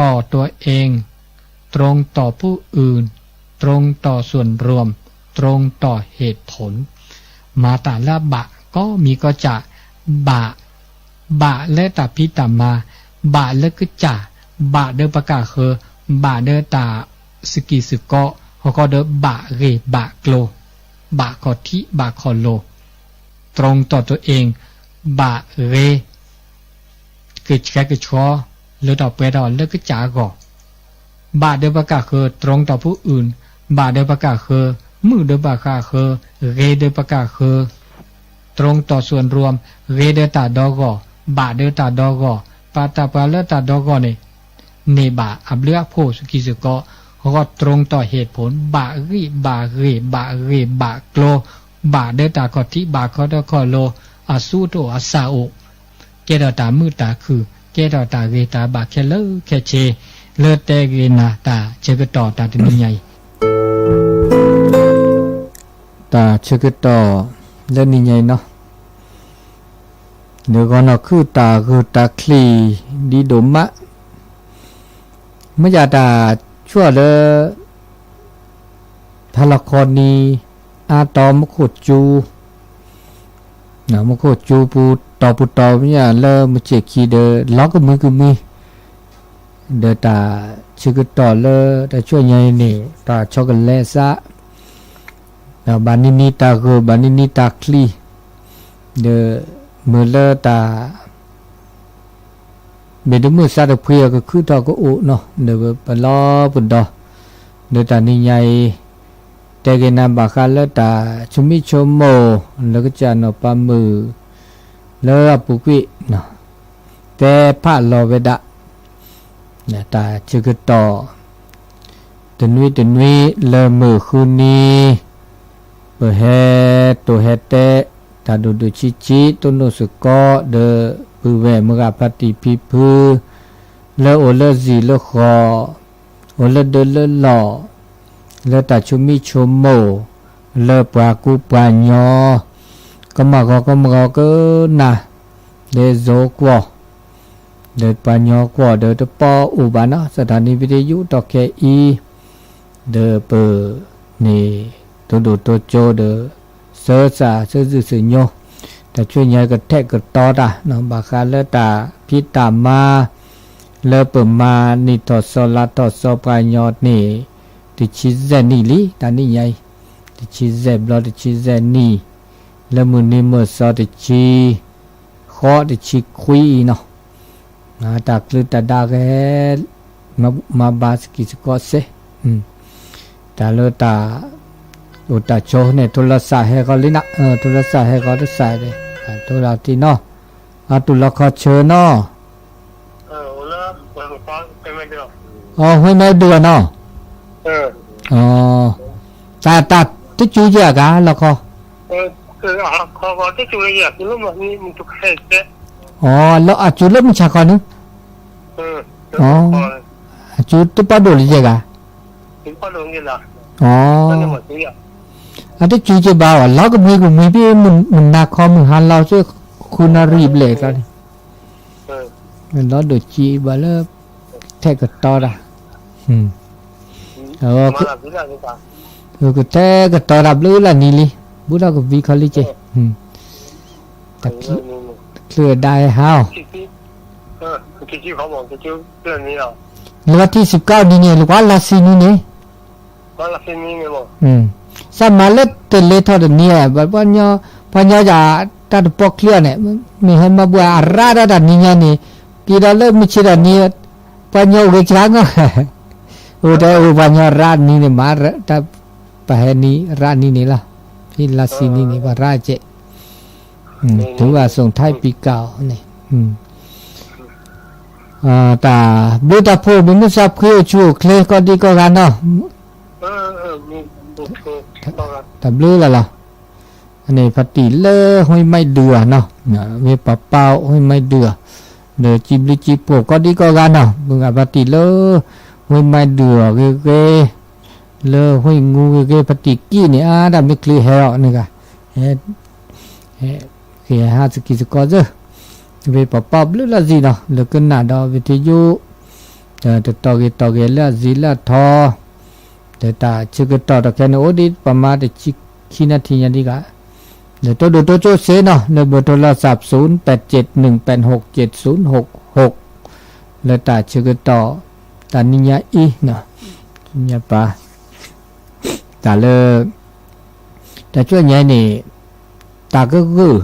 ต่อตัวเอง ตรงต่อผู้อื่น ตรงต่อส่วนรวม ตรงต่อเหตุผล မၤတၢ်လၢအဘၣ် ကီမံၤကီစၢ် ဘၣ် ဘၣ်လၢတၢ်ဖံးတၢ်မၤ ဘၣ်လၢကစၢ် ဘၣ်ဒီးပကၢ်ဃၢၤ ဘၣ်ဒီးတၢ်စ့ၢ်ကီးစ့ၢ်ကီး ဃီဃီဒီးဘၣ်ဂ့ၢ်ဘၣ်ကျိၤ ဘၣ်ခီၣ်ထံးဘၣ်ခီၣ်လိၤ ตรงต่อตัวเอง ဘၣ်ဂ့ၤ ကဆှဲကဆှီ လၢထီၣ်ပှဲၤထီၣ်လၢကစၢ်အဂီၢ် ဘၣ်ဒီးပကၢ်ဃၢၤ ตรงต่อผู้อื่น ဘၣ်ဒီးပကၢ်ဃၢၤ မုာ်ဒီးပကၢ်ဃၢၤ ဂ့ၤဒီးပကၢ်ဃၢၤ ตรงต่อส่วนรวม ဂ့ၤဒီးတၢ်ဒီဂီၢ် ဘၣ်ဒီးတၢ်ဒီဂီၢ် ပာ်တၢ်ပှၤလၢတၢ်ဒီဂီၢ်န့ၣ် န့ၢ်ဘၣ်အဘျုးအဖှိၣ်စ့ၢ်ကီးစ့ၢ်ကီး ဃီဃီ ตรงต่อเหตุผล ဘၣ်ဂံၢ်ဘၣ်ဂ့ၤ ဘၣ်ဂ့ၢ်ဘၣ်ကျိၤ ဘၣ်ဒီးတၢ်ခီၣ်ထံး ဘၣ်ခီဒီးခီၣ်လိၤ အသူတအိၣ်အသးအိၣ် ကဲထီၣ်တၢ်မုာ်တၢ်ခုၣ် ကဲထီၣ်တၢ်ဂ့ၤတၢ်ဘၣ်ခဲလၢာ်ခဲဆ့ လၢတဲဂ့ၤနၤတၢ်ဆၢကတီၢ်တၢ်တနံၤညါအံၤ တၢ်ဆၢကတီၢ်လၢနံၤညါအံၤနီၤ နဂီၢ်နီၢ်ခုၣ်တၢ်ဂုာ်တၢ်ချံၣ်ဒ်ဒိၣ်မး မ့ၢ်ယတၢ်ဆိၣ်လၢ ဖးလီၤခီနံၤ အါတီမူခိၣ်ကၠူ မူခိၣ်ကၠူပူၤတီၤပူၤတီၤ မ့ၢ်ယလၢမုၢ်ဆ့ၣ်ခံဒီး လီၤကမှံကမှံ ဒီးတၢ်ဆၢကတီၢ်လၢတၢ်ဆိၣ်ညါအံၤန့ၣ် တၢ်ဆီကလဲအသး ဒီးဘၣ်နံၤနံၤတၢ်ဂုာ် ဘၣ်နံၤနံၤတၢ်ချံၣ် ဒီးမုာ်လၢတၢ် ဘၣ်တမုာ်သးတဖှံအကခုထီၣ်ကအိၣ်နီၤ ဒီးပလီၤပဒီ ဒီးတၢ်နံၤညါအံၤ တဲက့ၤနၤဘၣ်ဃးလၢတၢ်ဆိမိၣ်ဆိကမိၣ် လၢကစၢ်နီၢ်ပၤမုၣ် လၢအပူၤကွံာ် တဲဖးလီၤဝဲဒၣ် တၢ်ဆၢကတီၢ် တနွံတနွံလၢမုၢ်ဃုနံၤ ပဟဲတိၢ်ဟဲတဲ တၢ်ဒိၣ်ဒိၣ်ဆံးဆံး တိၢ်နီၣ်စ့ၢ်ကီး ဒီးပုၢ်ဝဲၢ်မုၢ်ဂၤဖါတံၢ်ဖံဖု လၢအိၣ်လၢစံာ်လၢဃီၤ အိၣ်လၢဒၢလၢလီၢ် လၢတၢ်ဆိမိၣ်ဆိကမိၣ် လၢပှၤကူပှၤညီ ကမၢ်ဂီၤကမၢ်ဂီၤကနၣ် လၢယိၤကွီၢ် ဒီးပှၤညီကွီၢ်ဒီးတပီအိၣ်ဘၣ်နီၤ စးထီၣ်န့ၢ်ဝံၤတယုၢ်တီၢ်ခဲအံၤ ဒီးပန့ၣ် တိဒိၣ်တိကၠိဒီး စၢစးစၢစုၣ်စုညိ တၢ်ဆိညါကထဲးကတီၤတၢ် ဘၣ်ဃးလၢတၢ်ဖံးတၢ်မၤ လၢပမၤနံၣ်ထီၣ်စီၤလါထီၣ်စီၤပှၤညီန့ၣ် တဆံယဲၢ်နံၣ်လံ တၢ်နံၣ်ညါအံၤ တဆံယဲၢ်ဘျီတဆံယဲၢ်နံၣ် လၢမုၢ်နံၤမုၢ်သီတဆံ ဃိးတဆံခွံအံၤနီၤ တၢ်ကလုၢ်တၢ်ဒါဂဲၤ မၤဘၣ်စကံးစကီးစ့ၢ် တၢ်လၢတၢ် အိၣ်တၢ်ဆိန့ၣ် ထိလီၤစၢ်ဟဲဃီလံနၤ ထိလီၤစၢ်ဟဲဃီတစၢ်ဒဲး ထိလီၤတံၢ်နီၤ အတူၢ်လီၤခီဆၢနီၤ အီ ဟွံမဲဒုးအီၤနီၤ တၢ်တၢ်တစူၤယဲၢ်အဂၤလီၤခီ အီ လၢအစူၤလၢမုၢ်ဆါခီန့ၣ် အီ အစူၤတပီဒိၣ်လၢယဲၢ်ဂၤ အီ အတစူၤက့ဘၣ်အီၤ လီၤကမှံကမှံဖဲမုၢ်နၤခီမုၢ်ဟါလီၤဆူ ဃုနၣ်ရံၣ်ဘျဲၣ်ကျါန့ၣ် လီၤဒိၣ်ကံဘၣ်လၢ ထဲးကတီၤတၢ် ကထဲးကတီၤတၢ်ဘျုးလၢနံၤလံ ဘူးထီၣ်ကဝံၤခီလံက့ၤ တချုးဒါဟဲဟးအီၤ လၢဝဲထံၣ်စံးကီးနံၤန့ၣ် လၢကွၢ်လါဆံနံၤန့ၣ် စးမၤလၢတလဲၤထီၣ်တနံၤ ပှၤညီယၤတၢ်တပီချံအီၤန့ၣ် မ့ၢ်ဟဲမၤဘှၤအရၣ်ဒၣ်တၢ်နံၤညါန့ၣ် က့ၤဒီးလၢမုၢ်ဆ့ၣ်ထီၣ်နံၤ ပှၤညီအိၣ်ဂဲၤဆှါနီၤ အိၣ်တဲအိၣ်ပှၤညီရၣ်နံၤန့ၣ် မၤတၢ် ပဟဲနံၤရၣ်နံၤန့ၣ်လီၤ ဖဲလါဆံနံၤန့ၣ် ပှၤရၣ်ကဲး ထုဂၤ ส่งท้ายปีเก่า န့ၣ် တၢ်ဘျုးတၢ်ဖှိၣ် မ့ၢ်မုၢ်ဆါဖှံအိၣ်ဆူၣ်အိၣ်ချ့ ကိးဒံကိးဂၤနီၤ တၢ်ဘျုးလီၤလီၤ အန့ၣ်ဖါတံၢ်လၢ ห้วยไม้เดือ နီၤ မ့ၢ်ပှၤပၢ်အိၣ် ห้วยไม้เดือ ဒီးစံးဘျုးစံးဖှိၣ်ကိးဒံကိးဂၤနီၤ မုၢ်ဂၤဖါတံၢ်လၢ ห้วยไม้เดือ ဂ့ၤဂ့ၤ လၢ ห้วยงู ဂ့ၤဂ့ၤ ဖါတံၢ်ကံၣ်န့ၣ် အါဒၣ်မ့ၢ်ချုးဟဲအီၤန့ၣ်ဂၤ ဟဲ ဟဲ က့ၤဟးစကံးစကီးစ့ၢ် ဝ့ၢ်ပှၤပၢ်ဘျုးလီၤစံးနီၤ လၢကနၣ်ဒီးဝ့ၢ်ထံယိ တတီၤဂ့ၤတီၤဂ့ၤလၢအစံးလၢအထီ ဒီးတၢ်ဆၢကတီၢ်တခဲန့ၣ် အိၣ်ဒံးပမၤတဆံခံနၣ်ထံၣ်ညါဒံးဂၤ ဒီးတိဒိၣ်တိကၠိစ့ၢ်နီၤ လၢဘၢၣ်ထိလီၤစၢ် ศูนย์แปดเจ็ดหนึ่งแปดหกเจ็ดศูนย์หกหก လၢတၢ်ဆၢကတီၢ် တၢ်နံၤညါအံၤ ညါပၢ် တၢ်လၢ တၢ်ဆိညါန့ၣ် တၢ်ကဂၢၢ်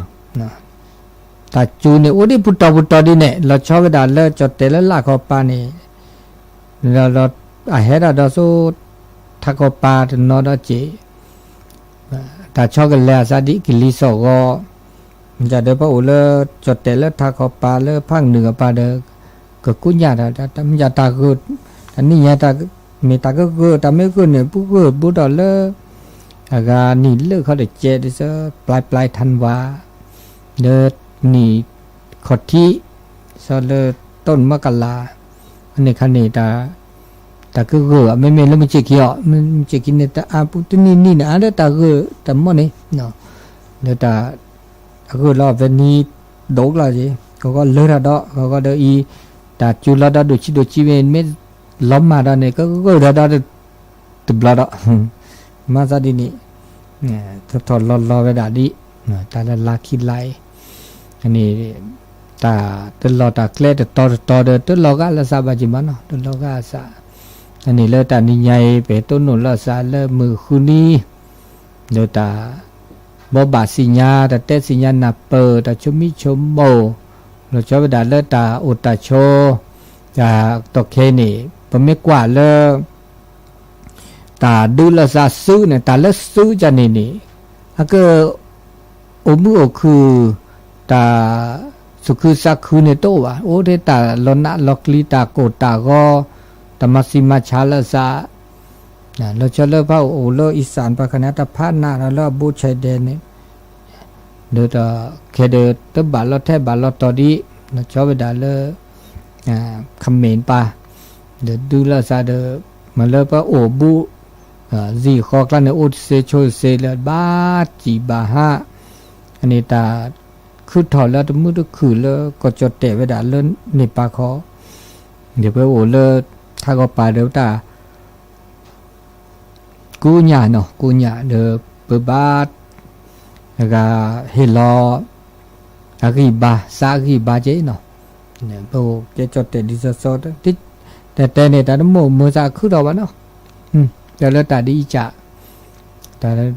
တၢ်စူၤန့ၣ် အိၣ်ဒံးပူၤတီၤပူၤတီၤဒ်န့ၣ် လီၤဆီဝဲဒၣ်လၢကၠီၣ်တဲာ်လၢလၢ်ခီပၤန့ၣ် လီၤလီၤ အဟဲဒၣ်ဒီးဆူ ထးခီပၤတနီၤဒီးက့ၤ တၢ်ဆီကလဲၤအသးဒ်ကလံၤစိးဂီၤ မ့ၢ်ဒၣ်ဒီးပအိၣ်လၢကၠီၣ်တဲာ်လၢထးခီပၤလၢဖးနုာ်ကပၤဒီး ကကူညၣ်တၢ် တၢ်မ့ၢ်ယၤတၢ်ဂၢၢ် တၢ်နံၤညါ မ့ၢ်တၢ်ကဂၢၢ် တၢ်မ့ၢ်ဂၢၢ်န့ၣ် ပဂၢၢ်ဘူးဒီးလၢ အဂၤနံၣ်လၢခီတကဲးဒ်သိး ပျဲပျဲထၣ်ဝါ လၢနံၣ်ခီၣ်ထံး စီၤလၢတိၢ်မကလး အန့ၣ်ခါန့ၣ် တၢ်ကဂၢၢ် မ့မ့ၢ်လၢမုၢ်ဆ့ၣ်ခံအီၤ မုၢ်ဆ့ၣ်ခံန့ၣ် တအါပူၤတနံၣ်နံၣ်န့ၣ် အါလၢတၢ်ဂၢၢ်တၢ်မီၢ်န့ၣ် လၢတၢ် အဂၢၢ်လီၤအဝဲနံၣ်ဒိၣ်လီၤက့ၤ ကဂီၢ်လၢတၢ်ဒီး ကဂီၢ်ဒီးအံၤ တၢ်စူၤလီၤဒီးဒိၣ်ဆံးဒိၣ်ဆံးမ့ၢ် မ့ၢ်လီၤမၢ်ဒီးန့ၣ် ကဂၢၢ်ဒီးဒီး တဘျီဒီး မၤသးဒ်န့ၣ် ထီၣ်ထီၣ်လီၤလီၤဝဲဒၣ်ဒ် တၢ်လၢလါခံလါအံၤ န့ၣ် တၢ်တလီၢ်တၢ်ကျဲတတီၤတတီၤဒီး တလီၤဂာ်လၢသးဘၣ်က့ၤမးနီၤ တလီၤဂာ်အသး အန့ၣ်လၢတၢ်နံၤညါအံၤ ပဟဲတိၢ်နီၣ်လီၤသးလၢမုၢ်ဃုနံၤ ဒီးတၢ် ဘိးဘၣ်သ့ၣ်ညါ တၢ်တဲသ့ၣ်ညါနၢ်ပၢၢ် တၢ်ဆိမံဆိမိၣ် လီၤဆီဝဲဒၣ်လၢတၢ်အိၣ်တၢ်ဆိ တၢ်တီၢ်ခဲအံၤန့ၣ် ပမ့ၢ်ကွၢ်လၢ တၢ်ဒုးလီၤသးစုန့ၣ် တၢ်လၢစုကန့ၣ်န့ၣ် အက အိၣ်မုာ်အိၣ်ခုၣ် တၢ်သူၣ်ခုသးခုန့ၣ်တအိၣ်ဘၣ်. အိၣ်ထဲတၢ်လီၤနးလီၤကျံ တၢ်ကိၢ်တၢ်ဂီၤ တၢ်မၤသံမၤဆါလၢအသး လီၤဆီလၢပအိၣ်လၢအံၣ်စၣ်ပှၤခါန့ၣ် တၢ်ဖးနးဒီးလၢအဘူးဆဲးဒဲးန့ၣ် ဒီးတၢ်ခဲဒီးတဘၣ်လီၤထဲဘၣ်လီၤတီၤဒံး လီၤဆီဝဲဒၣ်လၢ ခမ့ၣ်ပၢ် ဒီးဒုးလီၤသးဒီး မ့ၢ်လၢပအိၣ်ဘူး စံၣ်ဃီကျါန့ၣ် အိၣ်တစ့ဆိတစ့လၢဘၣ်စံၣ်ဘၣ်ဟါ, အန့ၣ်တၢ်ခုၣ်ထီၣ်လၢတမုာ်တခုၣ်လၢ ကီၢ်ကၠီၣ်တဲာ်ဝဲဒၣ်လၢန့ၣ်ပၢ်ခီ, ဒီးပအိၣ်လၢ ထးကီၢ်ပၤဒီးတၢ် ကူညၣ်နီၤ ကူညၣ်ဒီး ပဘၣ် တဂၤဟ့ၣ်လီၤ အဂံၢ်ဘါ စးအဂံၢ်ဘါက့နီၤ, ပအိၣ်ကဲကၠီၣ်တဲာ်ဒ်သိးသိး တဲတဲန့ၣ် တၢ်တမိၣ်မုာ်စးအခုၣ်ထီၣ်ဘၣ်နီၤ, တဲလၢတၢ်ဒ်အံၤကၢ် တၢ်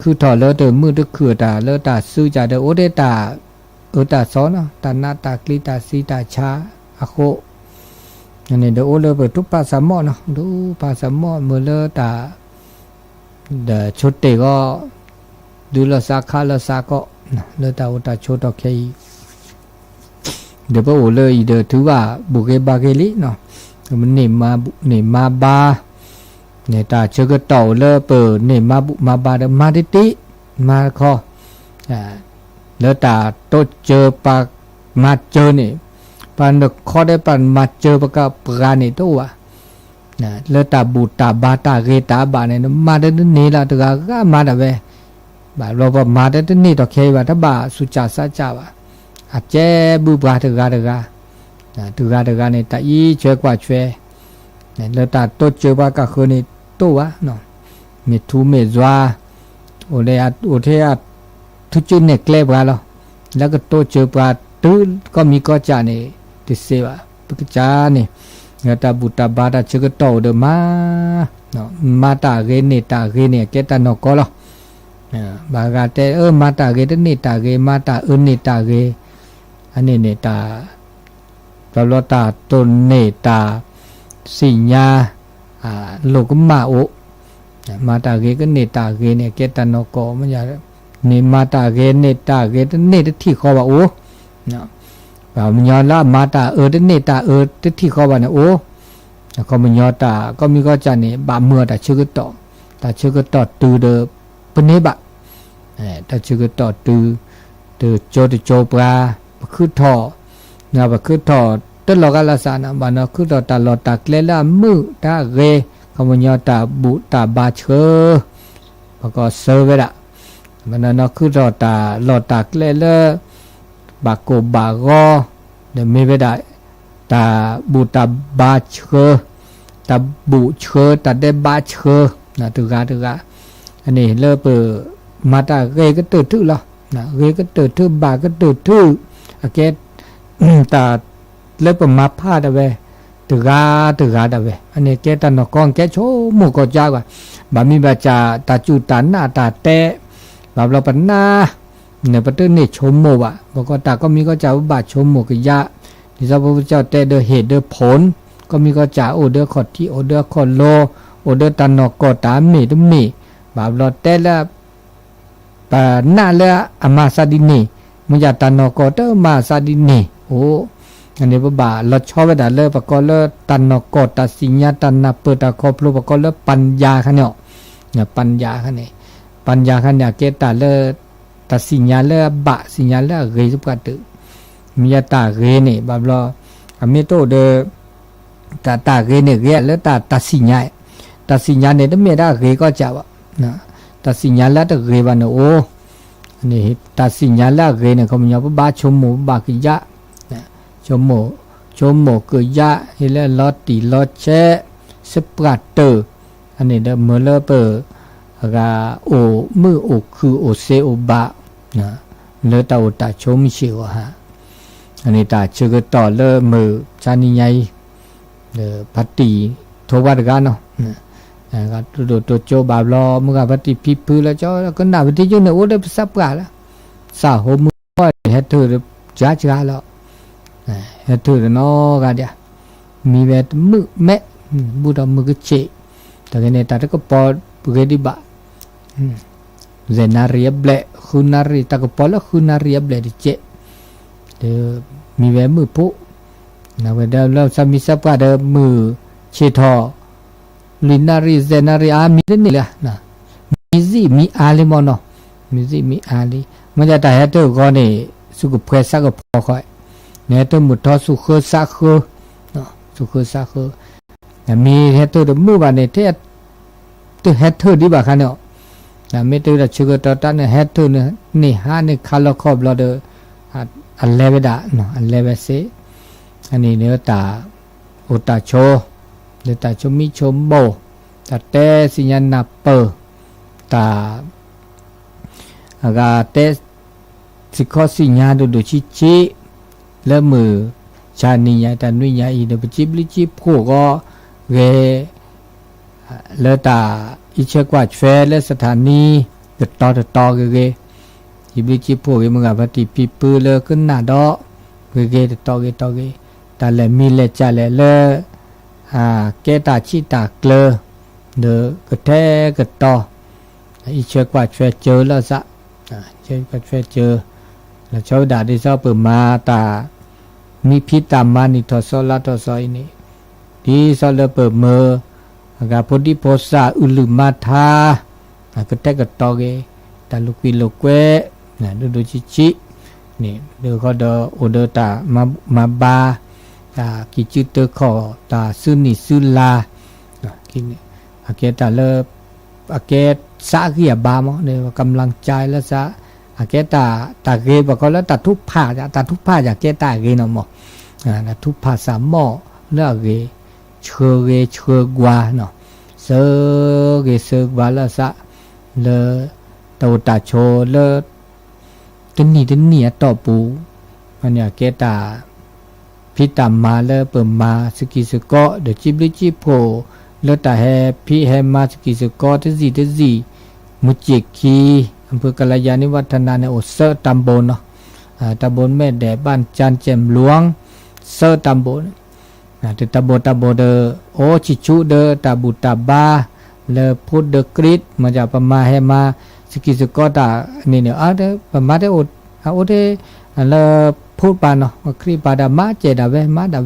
ခုၣ်ထီၣ်လၢတမုာ်တခုၣ်တၢ်လၢတၢ်စုကၢ်ဒီး အိၣ်ထဲတၢ်အၢတၢ်သီနီၤ, တၢ်နးတၢ်ကျံတၢ်စံးတၢ်ဆါအဃိ, န့ၣ်ဒီးအိၣ်လၢပထူၣ်ပာ်စၢၤမီၣ်နီၤ, ထူၣ်ပာ်စၢၤမီၣ်မုာ်လၢတၢ် ဒီးဆိတ့ၢ်ဂီၢ် ဒုးလီၤစးခးလီၤစးကီး လၢတၢ်အိၣ်တၢ်ဆိးထီၣ်ခဲအံၤ ဒီးပအိၣ်လၢအံၤဒီးထုးဘၣ်ဘူၣ်ဂ့ၤဘါဂ့ၤလံနီၤ, န့ၢ်မါဘူၣ်န့ၢ်မါဘါ, န့ၣ်တၢ်ဆၢကတီၢ်အိၣ်လၢပန့ၢ်မါဘူၣ်မါဘါဒီး မါတံၢ်တံၢ် မါတခီ, လၢတၢ်တိစၢၤပှၤမၤစၢၤန့ၣ်, ပှၤနခီဒီးပှၤမၤစၢၤပှၤကပှၤန့ၣ်တအိၣ်ဘၣ် လၢတၢ်ဘူၣ်တၢ်ဘါတၢ်ဂ့ၤတၢ်ဘၣ်န့ၣ် နမၤတန့ၢ်လၢတဂၤဂၤမၤဒၣ်ဝဲ, ဘၣ်ဘျီပှၤမၤတန့ၢ်ထီၣ်ခဲအံၤဘၣ် တဘၣ်ဆူးစၢ်ဆါစၢ်ဘၣ်, အကဲဘုပှၤတဂၤတဂၤ, တဂၤတဂၤန့ၣ် တၢ်အံးဆွဲကွၢ်ဆွဲ, လၢတၢ်တိစၢၤပှၤကဃၢၤန့ၣ်တအိၣ်ဘၣ်, မ့ၢ်ထူမ့ၢ်ယွၤ အိၣ်လၢအအိၣ်ထဲအ ထူကၠူနဲၣ်ကျဲပှၤလီၤ, လၢကတိစၢၤပှၤတုၤကီၢ်မံၤကီၢ်စဲၣ်န့ၣ် တစ့ဘၣ် ပကစၢ်န့ၣ်, လၢတၢ်ဘူၣ်တၢ်ဘါတၢ်ဆၢကတီၢ်အိၣ်ဒီးမၤ, မၤတၢ်ဂ့ၤန့ၢ်တၢ်ဂ့ၤန့ၣ် အကဲတၢ်နီၢ်ကီၢ်လီၤ, ဘၣ်ဂၤတဲ အၢ မၤတၢ်ဂ့ၤတန့ၢ်တၢ်ဂ့ၤ မၤတၢ်အၢန့ၢ်တၢ်ဂ့ၤ, အန့ၣ်န့ၣ်တၢ် တဘျီတၢ်တိၢ်န့ၢ်တၢ်သ့ၣ်ညါ လိာ်ကမၣ်အိၣ်, မၤတၢ်ဂ့ၤကန့ၢ်တၢ်ဂ့ၤန့ၣ် ကဲတၢ်နီၢ်ကီၢ်, န့ၢ်မၤတၢ်ဂ့ၤန့ၢ်တၢ်ဂ့ၤတန့ၢ်တထံၣ်ဃီဘၣ်အိၣ်, ပှၤကညီလၢအမၤတၢ်အၢတန့ၢ်တၢ်အၢတထံၣ်ဃီဘၣ်န့ၣ်အိၣ်, အခီပညီတၢ်ကီၢ်မံၤကီၢ်စဲၣ်န့ၣ် ဘၣ်မုာ်အီၤတၢ်ဆၢကတီၢ်, တၢ်ဆၢကတီၢ်တုၤဒီး ပန့ၢ်ဘၣ် တၢ်ဆၢကတီၢ်တုၤ တကၠိတကၠိပှၤ, ပခုၣ်ထီၣ်, ပခုၣ်ထီၣ်တလီၤဂာ်လၢစးန့ၣ် ဘၣ်နီၤခုၣ်ထီၣ်တၢ်လီၢ်တၢ်ကျဲလၢအမုာ်တၢ်ဂ့ၤ, ခီပညီတၢ်ဘူၣ်တၢ်ဘါဆှၢ, ပကီၢ်ဆၢဝဲဒၣ်, ဘၣ်နီၤနီၤခုၣ်ထီၣ်တၢ်လီၢ်တၢ်ကျဲလၢ ဘၣ်ကိၢ်ဘၣ်ဂီၤ, ဒီးမ့ၢ်ဝဲဒၣ် တၢ်ဘူၣ်တၢ်ဘါဆှၢ, တၢ်ဘူၣ်ဆှၢ တၢ်ဒဲးဘးဆှၢ, တဂၤတဂၤ, အန့ၣ်လၢပမၤတၢ်ဂ့ၤကတၢၢ်ထုၣ်လီၤ, ဂ့ၤကတၢၢ်ထုၣ်ဘၣ်ကတၢၢ်ထုၣ်, အကဲ တၢ်လၢပမၤဖးဒၣ်ဝဲ, တဂၤတဂၤဒၣ်ဝဲ, အန့ၣ်ကဲတၢ်နီၢ်ကီၢ် ကဲဆိကမိၣ်ကီၢ်ကၢ်ဘၣ်, ဘၣ်မံၤဘၣ်စၢ် တၢ်စူၢ်တၢ်နာ်တၢ်တဲ, ဘၣ်ဘျီပနၢ် န့ၣ်ပတန့ၢ်ဆိကမိၣ်ဘၣ်, ဘၣ်ကီးတၢ်ကီၢ်မံၤကီၢ်စဲၣ် ပဘၣ်ဆိကမိၣ်ကယၢ်, ဒ်သိးပကစၢ်တဲဒၢဟ့ၣ်ဒၢဖိၣ်, ကီၢ်မံၤကီၢ်စဲၣ် အိၣ်ဒၢခီၣ်ထံး အိၣ်ဒၢခီၣ်လိၤ, အိၣ်ဒၢတၢ်နီၢ်ကီၢ်တၢ်မ့ၢ်တမ့ၢ်, ဘၣ်ဘျီတဲလၢ ပနာ်လၢအမၤသးဒ်န့ၣ်, မ့ၢ်ယတၢ်နီၢ်ကီၢ်တမၤသးဒ်န့ၣ်အိၣ်, အန့ၣ်ပဘၣ်လီၤဆီဝဲဒၣ်လၢပကိးလၢတၢ်နီၢ်ကီၢ် တၢ်သ့ၣ်ညါ တၢ်နၢ်ပၢၢ်တၢ်ခီဖျိ ပကိးလၢပၢ်ယၤခါန့ၣ်, ပၢ်ယၤခါန့ၣ်, ပၢ်ယၤခါန့ၣ် အကဲတၢ်လၢ တၢ်သ့ၣ်ညါလၢအဘၣ် သ့ၣ်ညါလၢအဂ့ၤသပှၢ်တၢၢ်, မ့ၢ်ယတၢ်ဂ့ၤန့ၣ် ဘၣ်ဘျီ အမ့ၢ်တအိၣ်ဒီး တၢ်တၢ်ဂ့ၤန့ၣ် ဂ့ၤလၢတၢ်တၢ်သ့ၣ်ညါ, တၢ်သ့ၣ်ညါန့ၣ် တမ့ၢ်ဒၣ်ဂ့ၤကီၢ်စဲၣ်ဘၣ်, တၢ်သ့ၣ်ညါလၢတဂ့ၤဘၣ်န့ၣ်အိၣ်, တၢ်သ့ၣ်ညါလၢအဂ့ၤန့ၣ် ခီပညီပဘၣ်ဆိကမိၣ် ပဘၣ်ကယၢ်, ဆိကမိၣ်, ဆိကမိၣ်ကယၢ် ဟ့ၣ်လၢလီၤတံၢ်လီၤဆဲး သပှၢ်တၢၢ်, အန့ၣ်ဒီးမ့ၢ်လၢပ အဂၤအိၣ်မုာ်အိၣ်ခုၣ်အိၣ်စ့အိၣ်ဘၣ်, လၢတၢ်အိၣ်တၢ်ဆိးမုၢ်ဆ့ၣ်ဂီၤဟါ, အန့ၣ်တၢ်ဆၢကတီၢ်လၢမုၢ်ဆါနံၤညါအံၤ, ဒီးဖါတံၢ်ထိဝဲတဂၤနီၤ, တိၢ်ဒိၣ်တိၢ်ကၠိဘၣ်ဘျီ မုၢ်ဂၤဖါတံၢ်ဖံဖုလၢကၠီ ကနၣ်ပထံၣ်ကၠိန့ၣ် အိၣ်ဒီးပသးပှၢ်လၢ သးဟိမုၢ်ဂီၢ်န့ၣ် ဟဲထုးဒီးစှၤစှၤလီၤ, ဟဲထုးဒီးနီၢ်ဂၤဒၣ် မံဝဲတမုာ်မဲာ်, ဘူးဒီးမုာ်ကဆ့ၣ်, တၢ်ဂ့ၤန့ၣ် တၢ်တကပီၤဂ့ၤဒံးဘၣ်, ယဲၢ်နၣ်ရံၣ်အဘျဲၣ် ဃုနၣ်ရံၣ် တၢ်ကပီၤလၢဃုနၣ်ရံၣ်အဘျဲၣ်တကဲး, ဒီးမံဝဲမုာ်ဖိး, နဝဲဒီးလၢသးမံသးပှၢ်ဒီးမုၢ်ဆ့ၣ်ထီၣ် လွံၢ်နၣ်ရံၣ် ယဲၢ်နၣ်ရံၣ် အါမံတန့ၢ်လၢၤ, မံသံၣ်မံအါလံမ့ၢ်နီၤ, မံသံၣ်မံအါလံ, မ့ၢ်ဒၣ်တၢ်ဟဲထုးဂီၤန့ၣ် သူၣ်ကဖှဲသးကဖီဃီ, နဟဲထုးမုၢ်ထီသူၣ်ဃၢသးဃၢ, သူၣ်ဃၢသးဃၢ, နမံဟဲထုးတမုာ်ဘၣ်န့ၣ် ထဲ တဟဲထၢၣ်ဒံးဘၣ်ခါန့ၣ်အီၤ, မ့ၢ်တၢ်ဆၢကတီၢ်တၢ်န့ၣ်ဟဲထၢၣ်န့ၣ် န့ၢ်ဟါန့ၢ်ခါလီၤခီဘျီဒီး အလဲၤဝဲဒၣ်, အလဲၤဝဲစ့ၢ်, အန့ၣ်န့ၣ်တၢ်အိၣ်တၢ်ဆိး, ဒီးတၢ်ဆိမိၣ်ဆိမိၣ်, တၢ်တဲသ့ၣ်ညါနၢ်ပၢၢ်, တၢ် အဂၤတဲ စံၣ်ခီစံၣ်ညါဒိၣ်ဒိၣ်ဆံးဆံး, လၢမုၢ်ဆါနံၤညါတၢ်နွံညါအံၤဒီး ပစံးဘျုးစံးဖှိၣ်ဂီၢ်ဂ့ၤ လၢတၢ်အံးဆၢကွၢ်ထွဲလၢစထးနံ တတီၤတတီၤဂ့ၤဂ့ၤ, စံးဘျုးစံးဖှိၣ်ဂ့ၤ မုၢ်ဂၤဖါတံၢ်ဖံဖုလၢကနၣ်ဒီး ဂ့ၤဂ့ၤတတီၤဂ့ၤတီၤဂ့ၤ, တၢ်လဲၤမံၤလဲၤကၢ်လဲၣ်လၢ ကဲတၢ်ဆံးတၢ်ကျၢၤ ဒီးကထဲကတီၤ အံးဆၢကွၢ်ထွဲစၢၤလီၤသး, အံးဆၢကွၢ်ထွဲစၢၤ, လီၤဆီဝဲဒၣ်ဒ်သိးပမၤတၢ် မံဖံးတၢ်မၤနံၣ်ထီၣ်သီလါထီၣ်သီအံၤန့ၣ်, ဒ်သိးလၢပမၢ အဂၤဖိဒံဖိသၣ်အုၣ်လုၢ်မၤထါ ကတဲာ်ကတီၤဂ့ၤ တၢ်လိာ်ကွံလိာ်ကွဲ ဒိၣ်ဒိၣ်ဆံးဆံးန့ၣ် ဒီးဃီဒီးအိၣ်ဒီးတၢ်မၤဘါ တၢ်ကံၢ်စုတၢခီၣ် တၢ်စုနံၣ်စုလါ အကဲတၢ်လၢ အကဲသးဂံၢ်အဘါမး ကမျၢၢ်ကၠဲလၢသး အကဲတၢ်ဂ့ၤ ပှၤကိးလၢတၢ်ထူဖး တၢ်ထူဖးယၤကဲတၢ်ဂ့ၤနီၤမး တၢ်ထူဖးသးမီၣ်လၢအဂ့ၤ ဆှၢဂ့ၤဆှၢကွၢ်နီၤ ဆှၢဂ့ၤဆှၢကွၢ်လၢသး လၢတၢ်အိၣ်တၢ်ဆိးလၢ တနံၣ်တနံၣ်အတီၢ်ပူၤ အန့ၣ်အကဲတၢ်ဖံးတၢ်မၤလၢပမၤစကံးစကီး ဒီးစံးဘျုးစံးဖှိၣ်လၢတၢ်ဟဲဖံးဟဲမၤစကံးစကီးတစံၣ်တစံၣ် မုၢ်စ့ၢ်ခံ အဖုကလယၤန့ၣ် ဝဲထနၢ်န့ၣ်အိၣ်သၢတၢ်ဘိနီၤ တၢ်ဘိမဲာ်ဒဲး ဘၣ်ကၠၢ်ကၠဲၣ်မလွံ သၢတၢ်ဘိ တၢ်ဘိတၢ်ဘိဒီး အိၣ်ဆံၣ်ဆူၣ်ဒီးတၢ်ဘူၣ်တၢ်ဘါ လၢဖိဒၢးခရံာ် မ့ၢ်ဒ်ပမၤဟဲမၤ စကံးစကီးတၢ်န့ၣ်န့ၣ် ပမၤတအိၣ် အအိၣ်ထဲ လၢဖိပၢ်နီၤ ခရံာ်ပၢ်ဒီးမၤစဲၤဒၣ်ဝဲ မၤဒၣ်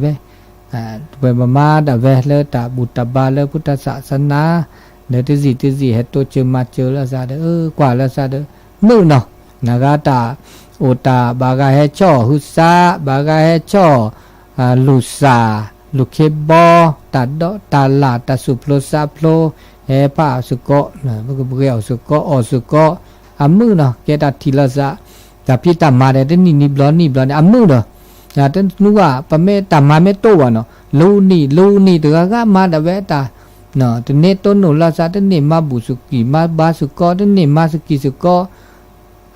ဝဲ ပမၤဒၣ်ဝဲလၢတၢ်ဘူၣ်တၢ်ဘါလၢ ပုၢ်တၢ်သးစနါ ဒီးတစံၣ်တစံၣ်ဟဲတိစၢၤမၤစၢၤလၢသးဒီး ကွၢ်လၢသးဒီး မုာ်နီၤ နဂၤတၢ်အိၣ်တၢ် ဘၣ်ဂၤဟဲဆီၣ်ဟုသး ဘၣ်ဂၤဟဲဆီၣ် လူၤသၣ် လူၤခ့ဘီ တၢ်ဒိးတၢ်လၣ် တၢ်သူၣ်ဖျိသးဖျိ ဟဲဖးအီၣ်စ့ၢ်ကီး ပကပှဲၤအီၣ်စ့ၢ်ကီး အီၣ်စ့ၢ်ကီး အမုာ်နီၤ ကဲတၢ်ထံၣ်လၢသး တၢ်ဖံးတၢ်မၤဒီး တနံၣ်နံၣ်ဘျီနံၣ်ဘျီန့ၣ် အမုာ်ဒီး တနူဘၣ် ပမ့ၢ်တၢ်မၤမ့ၢ်တအိၣ်ဘၣ်နီၤ လူၤနံၣ်လူၤနံၣ်တဂၤဂၤမၤဒၣ်ဝဲတၢ် တန့ၢ်တိၢ်နီၣ်လၢသး တန့ၢ်မၤဘူၣ်စကံးမၤဘါစ့ၢ်ကီး တန့ၢ်မၤစကံးစ့ၢ်ကီး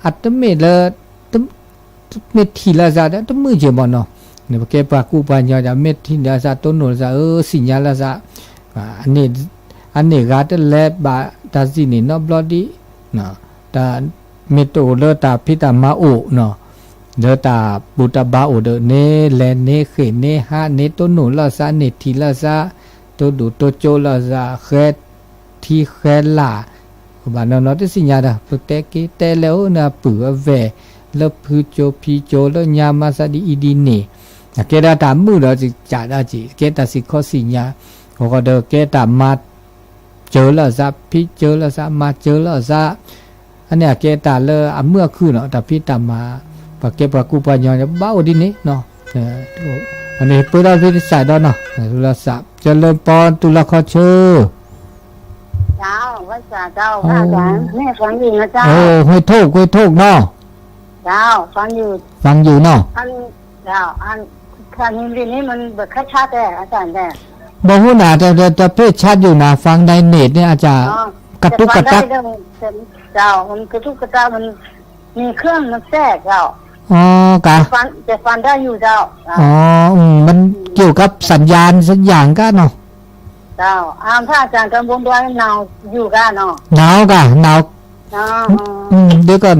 အတမ့ၢ်လၢ မ့ၢ်ထံၣ်လၢသးဒီး တမုာ်က့ၤဘၣ်နီၤ ပကဲပှၤကူပှၤညီဒီး မ့ၢ်ထံၣ်လၢသး တိၢ်နီၣ်လၢသး အၢ သ့ၣ်ညါလၢသး အန့ၢ်ဂၤတလဲၤဘၣ်တၢ်စံၣ်န့ၣ်နီတဘျီဒံး တၢ်မ့ၢ်တအိၣ်လၢတၢ်ဖံးတၢ်မၤအိၣ်နီၤ လၢတၢ်ဘူၣ်တၢ်ဘါအိၣ်ဒီး န့ၣ်လဲၤန့ၣ်ဃ့ၢ်န့ၣ်ဟး န့ၢ်တိၢ်နီၣ်လၢသး န့ၢ်ထံၣ်လၢသး တိၢ်ဒူၣ်တိၢ်ကၠိလၢသး ဃဲ ထံဃဲလာ် ဘၣ်နီၢ်နီၢ်တသ့ၣ်ညါဒီး ပတဲက့ၤတဲလဲၤအိၣ်န့ၣ်အပုၢ်အဝဲၢ် လၢဖုကၠိဖံကၠိ လၢညါမၤသးဒ်အံၤဒ်န့ၣ် အကဲဒၣ်တၢ်မုာ်ဒီးစံးကးဒၣ်က့ၤ ကဲတၢ်စံၣ်ခီစံၣ်ညါ အဃိဒီးကဲတၢ်မၤစၢၤလၢအသး ဖံးစၢၤလၢအသး မၤစၢၤလၢအသး အန့ၣ်အကဲတၢ်လၢအမုာ်အခုၣ်နီၤ တၢ်ဖံးတၢ်မၤ ပှၤကဲပှၤကူပှၤညီဘၣ်အိၣ်ဒ်န့ၣ် အန့ၣ်ပၢၢ်ထီၣ်ဖဲတစးဒီးနီၤ လၢသး ကၠၢလၢပီတူၢ်လီၢ်ခီဆၢ เจ้า ว่าจ๋าเจ้า เออ พระอาจารย์ แม่ฟังอยู่นะเจ้า เออ ห้วยโทก ห้วยโทก เนาะ เจ้า ฟังอยู่ ฟังอยู่ เนาะ อัน เจ้า อัน อันนี้นี่มันเบิกค่าชาร์จแต่อาจารย์แต่ บ่ฮู้นะ แต่ แต่ แต่เพจชัดอยู่นะ ฟังในเน็ตเนี่ยอาจจะ อ๋อ กระตุกกระตัก แต่ฟังได้เรื่อง เจ้า มันกระตุกกระตัก มันมีเครื่องมันแทรกเจ้า อ๋อ กะ แต่ฟัง แต่ฟังได้อยู่เจ้า อ๋อ อืม มันเกี่ยวกับสัญญาณสักอย่างกะเนาะ เจ้า อ่า พระอาจารย์ตอนบนดอยหนาวอยู่กะเนาะ หนาวกะ หนาว อ๋อ อืม เดี๋ยวก่อน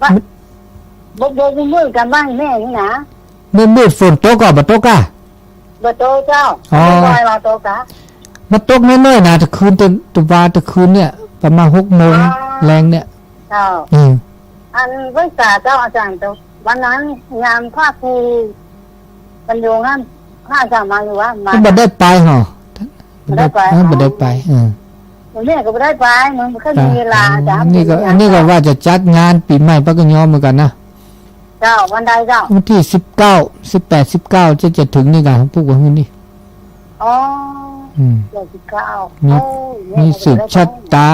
บ้าน บน บนมืดกันบ้างแม่นี่นะ มืดๆ ฝนตกก่อน บ่ตกกะ บ่ตกเจ้า อ๋อ บนดอยบ่ตกกะ มาตกน้อยๆ นะ ตะคืน ตะ ตะวาตะคืนเนี่ย ประมาณหกโมง อ๋อ แลงเนี่ย เจ้า อืม อันไหว้สาเจ้าอาจารย์ วันนั้นงานพระครูบรรยงนั่น พระอาจารย์มาอยู่วะ มา ก็บ่ได้ไปหรอ บ่ได้ไป เออ อ๋อ บ่ได้ไป เออ แม่ก็บ่ได้ไป มันบ่ค่อยมีเวลา อ่ะ จ้ะ อันนี้ก็ อันนี้ก็ว่าจะจัดงานปีใหม่ปะกะยอเหมือนกันนะ เจ้า วันใดเจ้า วันที่สิบเก้า สิบแปด สิบเก้า ที่จะถึงนี่กะ ของพวกวันนี้ อ๋อ อืม มี มีสืบชะตา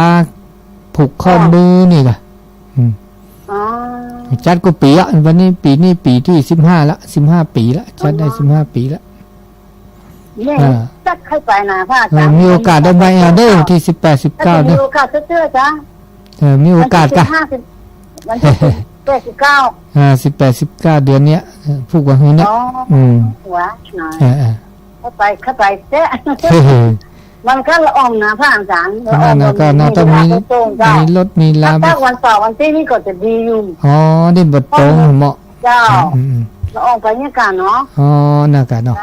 ผูกข้อมือนี่กะ อืม จัดกูปีอ่ะ วันนี้ปีนี้ปีที่สิบห้าละ สิบห้าปีละ จัดได้สิบห้าปีละ เออ จัดเข้าไปนะพระอาจารย์ เออ มีโอกาสได้ไปอ่ะเด้อ วันที่สิบแปด สิบเก้า เด้อ มีโอกาสเตื้อๆ จ้ะ เออ มีโอกาสกะ วันที่สิบห้า สิบ วันที่สิบแปด สิบเก้า อ่า สิบแปด สิบเก้า เดือนเนี้ย เออ ผูกกับหื้อเนี่ย อ๋อ อืม หัวหน่อย เออ เออ เข้าไป เข้าไปเต๊ะ มันก็ละอองนะพระอาจารย์ ก็น่า ละออง น่า ก็น่าต้องมี มีเวลาไปตรงเจ้า มีรถมีลา ถ้าวันเสาร์วันอาทิตย์นี่ก็จะดีอยู่ อ๋อ นี่บ่ตรงเหมาะ เจ้า อืม อืม อืม ละอองไปเนี่ยกันเนาะ อ๋อ น่ากันเนาะ